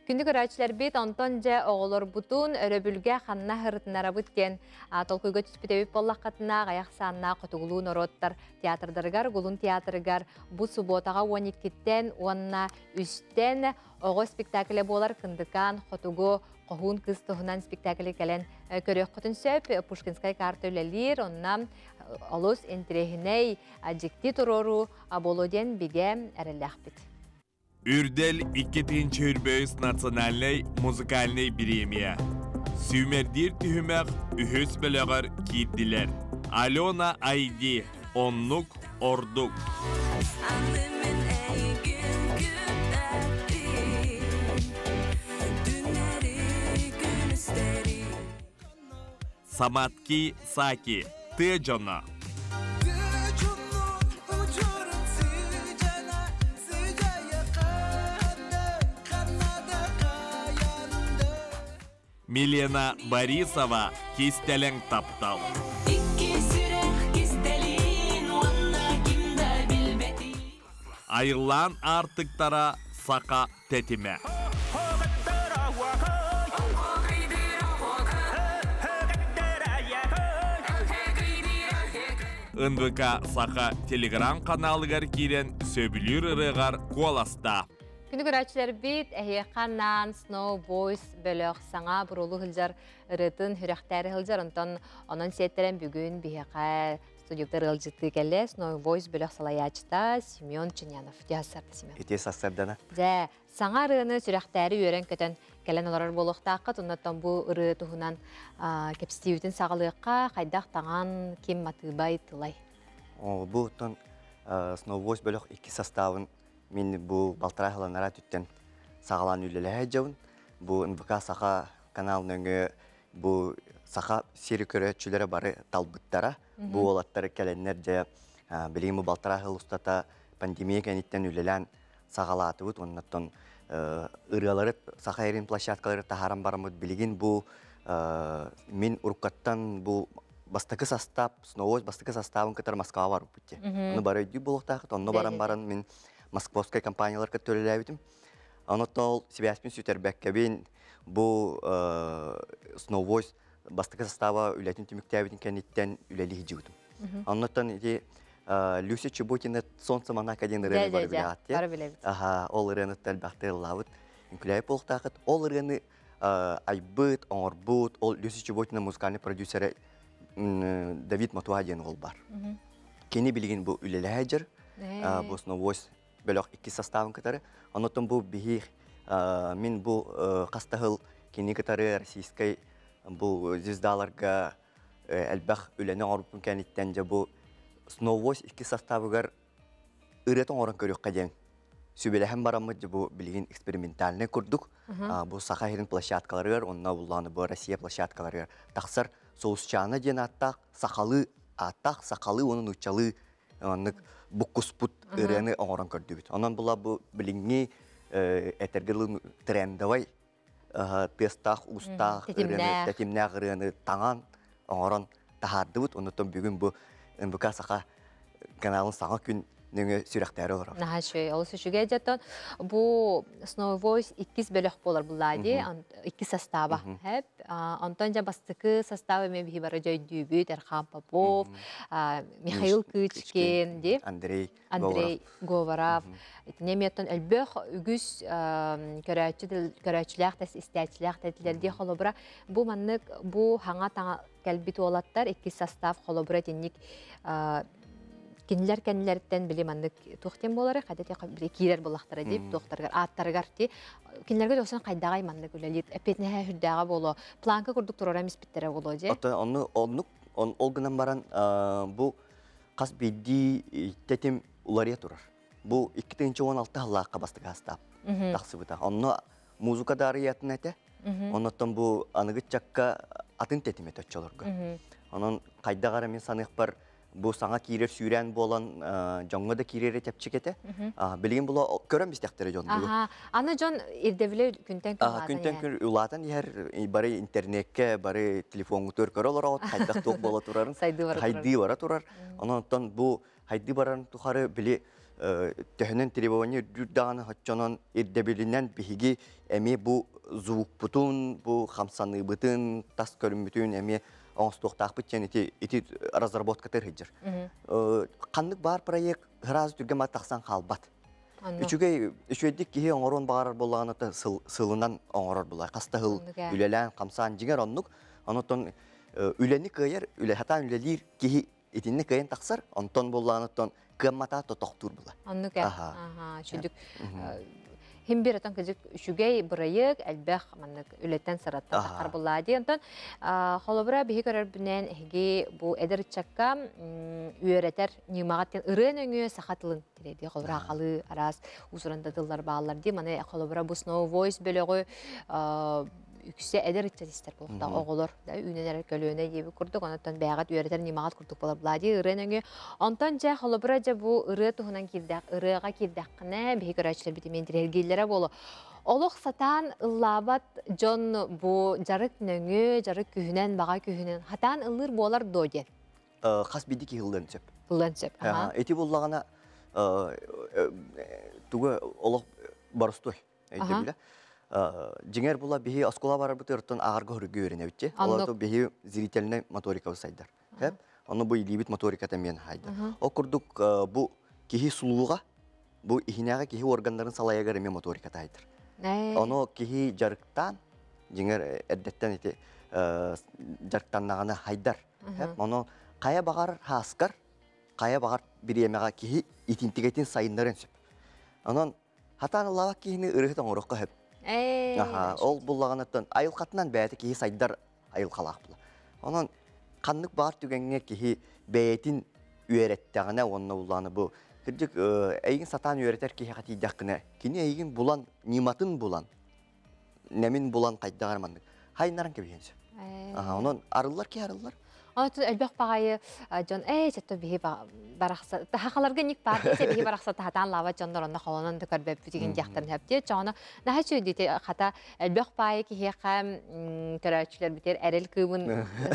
Күндү көрөөччүлэрбит, онтон дьэ оҕолорбутун өрөбүлгэ ханна һырытынарабыт диэн толкуйга түспүт эбит буоллаххытына, аҕыйах сааннаах хотугулуу норуоттар театрдарыгар, Гулун театрыгар бу субуотаҕа 12-тэн уонна үстэн оҕо спектаклэ буолар Кындыкаан хотугу хоһуун кыыс туһунан спектаклы кэлэн көрүөххүтүн сөп. Пушкинскай карта үлэлиир, онно олус интэриэһинэй, дьикти туруоруу буолуо диэн бигэ эрэллээхпит. Үрдэл 2-тыһыынча национальнай музыкальнай бириэмийэ. Сүүмэрдиир түһүмэх үһүс бөлөҕөр киирдилэр. Алена Айди, оннук ордук. Саматки Саки, тыа дьоно. Милена Борисова Кистэлэҥ таптал. Айыллаан аартыктара саха тэтимэ. НВК Саха телеграм-каналыгар киирэн сөбүлүүр ырыаҕар куоластаа. Күнү көрөөччүлэрбит эһиэхэ анаан Snow Boys бөлөх саҥа буруолу сылдьар ырыатын сүрэхтээри сылдьар. Онтон онон сиэттэрэн бүгүн биһиэхэ студиябытыгар ыалдьыттыы кэллэ Snow Voice бөлөх салайааччыта Семен Ченянов. Дьэ сарда Семен. Ити сарсардана. Дьэ, саҥа ырыаны сүрэхтээри үөрэн-көтөн кэлэн олорор буолуохтааххыт. Оннуттан бу ырыа туһунан кэпсэтиибитин саҕалыахха, хайдах таҥан, ким матыыбай тылай? О, бу оттон Snow Voice бөлөх икки составын Мин бу балтараа сыланара түттэн саҕалаан үлэлэһэ дьабын. Бу НВК Саха канал нөҥүө бу саха сири көрөөччүлэрэ бары талбыттара. Бу уолаттар кэлэннэр дьэ билигин бу балтараа сыл устата пандемия кэнниттэн үлэлээн саҕалаатыбыт. Оннуттан ырыалары саха эрин площадкалары таһааран бараммыт билигин бу мин уруккаттан бу бастакы состав Сновоз бастакы составын кытары Москваҕа барбыппыт дии. Ону бары өйдүүр буолуохтаахыт. Онно баран баран мин московскай компанияларга төлөлөөбүтүм. Ону ол сибээспин сүтэрбэккэбин бу Сновоз бастакы состава үлэтин түмүктээбитин кэнниттэн үлэлии сылдьыбытым. Оннуттан ити Люся Чеботина «Солнце Монако» диэн ырыаны бары билэҕит. Аха, ол ырыаны элбэхтик ыллаабыт. Үҥкүлээбит буолуохтаахыт. Ол ырыаны айбыт, оҥорбут, ол Люся Чеботина музыкальный продюсера Давид Матуа диэн уол бар. Кини билигин бу үлэлэһэ дьар, бу Сновось бөлөх икки составын кытары. Онотон бу биһи мин бу хастаһыл кини кытары российскай бу звездаларга элбэх үлэни оҥорбуппун кэнниттэн дьэ бу Сновось икки составыгар ырыа оҥорон көрүөххэ диэн сүбэлэһэн бараммыт дьэ бу билигин экспериментальный курдук бу Саха сирин площадкаларыгар онно буллааны бу Россия площадкаларыгар тахсар Соусчаана диэн ааттаах сахалыы ааттаах сахалыы уонна нууччалыы маннык буккуспут ырыаны оҥорон көрдүбүт. Онон була бу билиҥҥи этэргэ дылы трендовай тыастаах уустаах ырыаны тэтимнээх ырыаны таҥан оҥорон таһаардыбыт. Оннуттан бүгүн бу НВК Саха каналын саҥа күн нөҥүө сүрэхтээри олорор. Наһаа үчүгэй, олус үчүгэй дьоттон бу Snow Voice иккис бөлөх буолар буллаа дии, иккис состава. Хэп. Онтон дьэ бастакы состава эмиэ биһи бары дьөйдүүбүт, Эрхан Попов, Михаил Кычкин, ди. Андрей Андрей Говоров. Итини эмиэттэн өлбөх үгүс көрөөччү көрөөччүлээх да истээччилээх да этилэр холобура бу маннык бу хаҥа таҥа кэлбит уолаттар иккис состав холобура итинник кинилэр кэннилэриттэн били маннык туох диэн буолары хата били киирэр буоллахтара дип туохтарыгар ааттарыгар ти кинилэргэ дохсон хайдаҕай маннык үлэлиир эппиэтинэһэ үрдээҕэ буолуо планка курдук турара испиттэрэ буолуо дьэ Оттон онну оннук ол гынан баран бу хас биирдии тэтим уларыйа турар. Бу 2016 сыллаахха бастакы астаап тахсыбыта. Онно музыка даарыйатын этэ. Оннуттан бу аныгы чакка атын тэтим этэ оччолорго. Онон хайдах эрэ мин саныахпар бу саҥа киирэр сүүрээн буолан дьоҥҥо да киирэрэ чэпчэки этэ. Билигин була көрөн бистэхтэрэ дьон. Аха. Аны дьон ирдэбилэ күнтэн күн улаатан Күнтэн күн улаатан иһэр бары интернеккэ, бары телефоҥҥутугар көрө олороҕут, хайдах туох буола турарын. Хайдыы бара турар. Онон бу хайдыы барарын тухары били төһөнөн требование үрдүүр даҕаны оччонон ирдэбилинэн биһиги эмиэ бу звукпутун, бу хамсаныыбытын, тас көрүммүтүн эмиэ оҥостуохтаахпыт диэн ити ити разработкатыгар сылдьар. Ханнык баар проект сразу түргэн тахсан хаалбат. Үчүгэй үчүгэйдик киһи оҥоруон баҕарар буоллаҕына сылынан оҥорор буолар. Хаста сыл үлэлээн, хамсаан дьиҥэр оннук. Онотон үлэни кыайар, үлэ сатаан үлэлиир киһи итиннэ кыайан тахсар, онтон буоллаҕына кыаммата тотохтуур була. Оннук ээ. Аха, үчүдүк. Хим бир отон кыжык үчүгэй бырайык элбэх маннык үлэттэн сараттан тахар буллаа дии. Онтон холобура биһи көрөрбүнэн эһиги бу эдэр ыччакка үөрэтэр ньымаҕа тен ырыа нөҥүө саха тылын тириэди холобура халы араас уусуран да тыллар бааллар дии. Маны холобура бу Snow Voice бөлөҕү үксэ эдэр ыччат истэр буолуохтаах оҕолор да үүнэн эрэр көлүөнэ диэбит курдук онтон бэйэҕит үөрэтэр ньымаҕыт курдук буолар Влади ырыа нөҥүө онтон дьэ холобура дьэ бу ырыа туһунан киирдэх ырыаҕа киирдэххинэ биһи көрөөччүлэрбит эмиэ интириэһиргииллэрэ буолуо. Олох сатаан ыллаабат дьон бу дьарык нөҥүө, дьарык күһүнэн, баҕа күһүнэн хатаан ыллыыр буолар дуо диэн? Хас биирдии киһи ыллыан сөп. Ыллыан сөп. Ити буллаҕына тугу олох боростуой өйдөбүлэ. Дьиҥэр була биһи оскуола барарбыт ыртан ааҕарга хөргө үөрэнэбитчи. Ол биһи зрительнай моторикабыт сайдар. Ону бу илиибит моториката эмиэн хайдар. Ол курдук бу киһи сулууга бу иһинээҕи киһи органнарын салайыгар эмиэ моториката хайдар. Ону киһи дьарыктаан дьиҥэр эрдэттэн ити дьарыктаннаҕына хайдар. Ону хайа баҕар хааскар, хайа баҕар бириэмэҕэ киһи итинтигэтин сайыннарын сөп. Онон хатаан ыллаабат киһини ырыһыт оҥоруохха сөп. Ол буллаҕынаттан айылҕатынан бэйэтэ киһи сайдар айылҕалаах була. Онон ханнык баар түгэҥҥэ киһи бэйэтин үөрэттэҕинэ уонна улааны бу кырдьык эйигин сатаан үөрэтэр киһиэхэ тиийдэххинэ кини эйигин булан ньыматын булан нэмин булан хайдаҕар маннык хайнаран кэбиһиэн сөп. Онон арыллар киһи арыллар. Онон элбэх баҕайы дьон ээ чэтто биһи барахса тахаларга ник паар десе биһи барахса тахатаан лава дьоннор онно холонон да көрбөппүтүгүн диэхтэрин хөптүө чоҕоно наһаа үчүгэй хата элбэх баайы киһиэхэ көрөөччүлэрбитигэр эрэл кыымын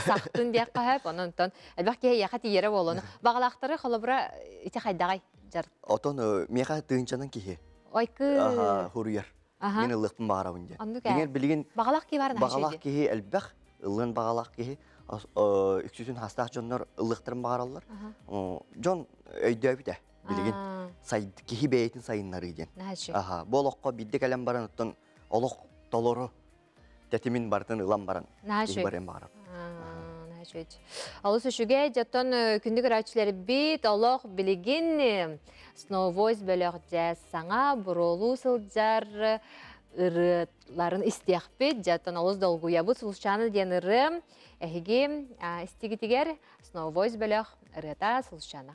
сахтын диэххэ хөп онон элбэх киһи эйиэхэ тиийэрэ буолуону баҕалаахтары холобура ити хайдаҕай дьар Отон миэхэ тыынчанан киһи ойкы хуруйар Мин ыллыахпын баҕарабын диэн. Дьиҥэр билигин баҕалаах киһи баар баҕалаах киһи элбэх, ыллыан баҕалаах киһи үксүтүн хаастаах дьоннор ыллыахтарын баҕараллар. Дьон өйдөөбүтэ билигин киһи бэйэтин сайыннарыы диэн. Аха, бу олоххо биирдэ кэлэн баран оттон олох толору тэтимин барытын ылан баран киһи барыан баҕарар. Олус үчүгэй, дьоттон күндү көрөөччүлэрбит олох билигин Snow Voice бөлөх дьэ саҥа буруолуу сылдьар ырыаларын истиэхпит. Дьоттон олус долгуйабыт Сулусчаана диэн ырыа эһиги истигитигэр Snow Voice бөлөх ырыата Сулусчаана.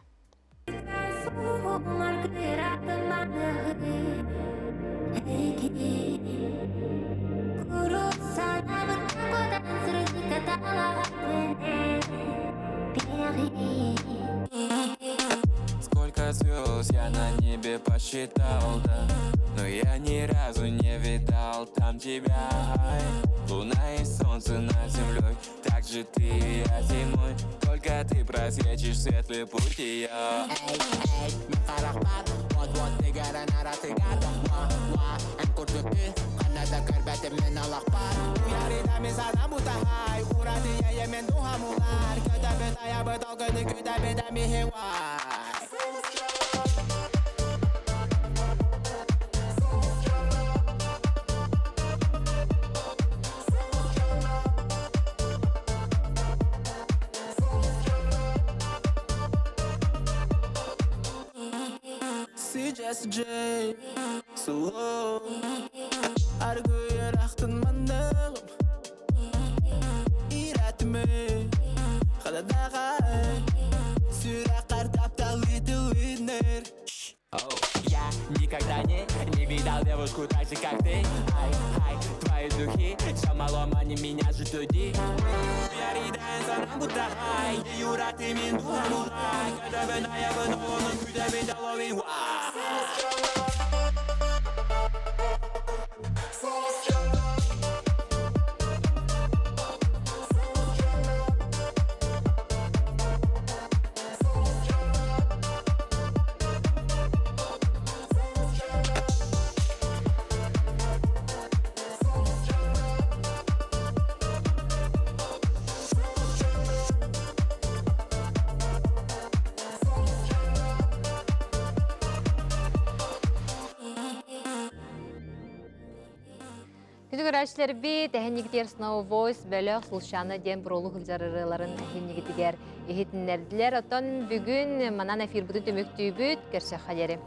Сколько звезд я на небе посчитал, да Но я ни разу не видал там тебя Луна и солнце над землей Так же ты и я зимой Только ты просвечишь светлый путь ее Эй, эй, Вот-вот CJSJ Сулуу Аргыйар ахтын манныгым Иратымы Халадагай Сүрәккар таптал итилинер Я никогда не, не видал девушку так же, как ты Ай, ай, твои духи, шамалом, они меня же туди Күнү көрөөччүлэрбит, эһиннигитигэр Snow Voice бөлөх Сулшана диэн буруолу сылдьар ырыаларын эһиннигитигэр иһитиннэрдилэр. Оттон бүгүн манан эфирбытын түмүктүүбүт. Көрсөххө диэри.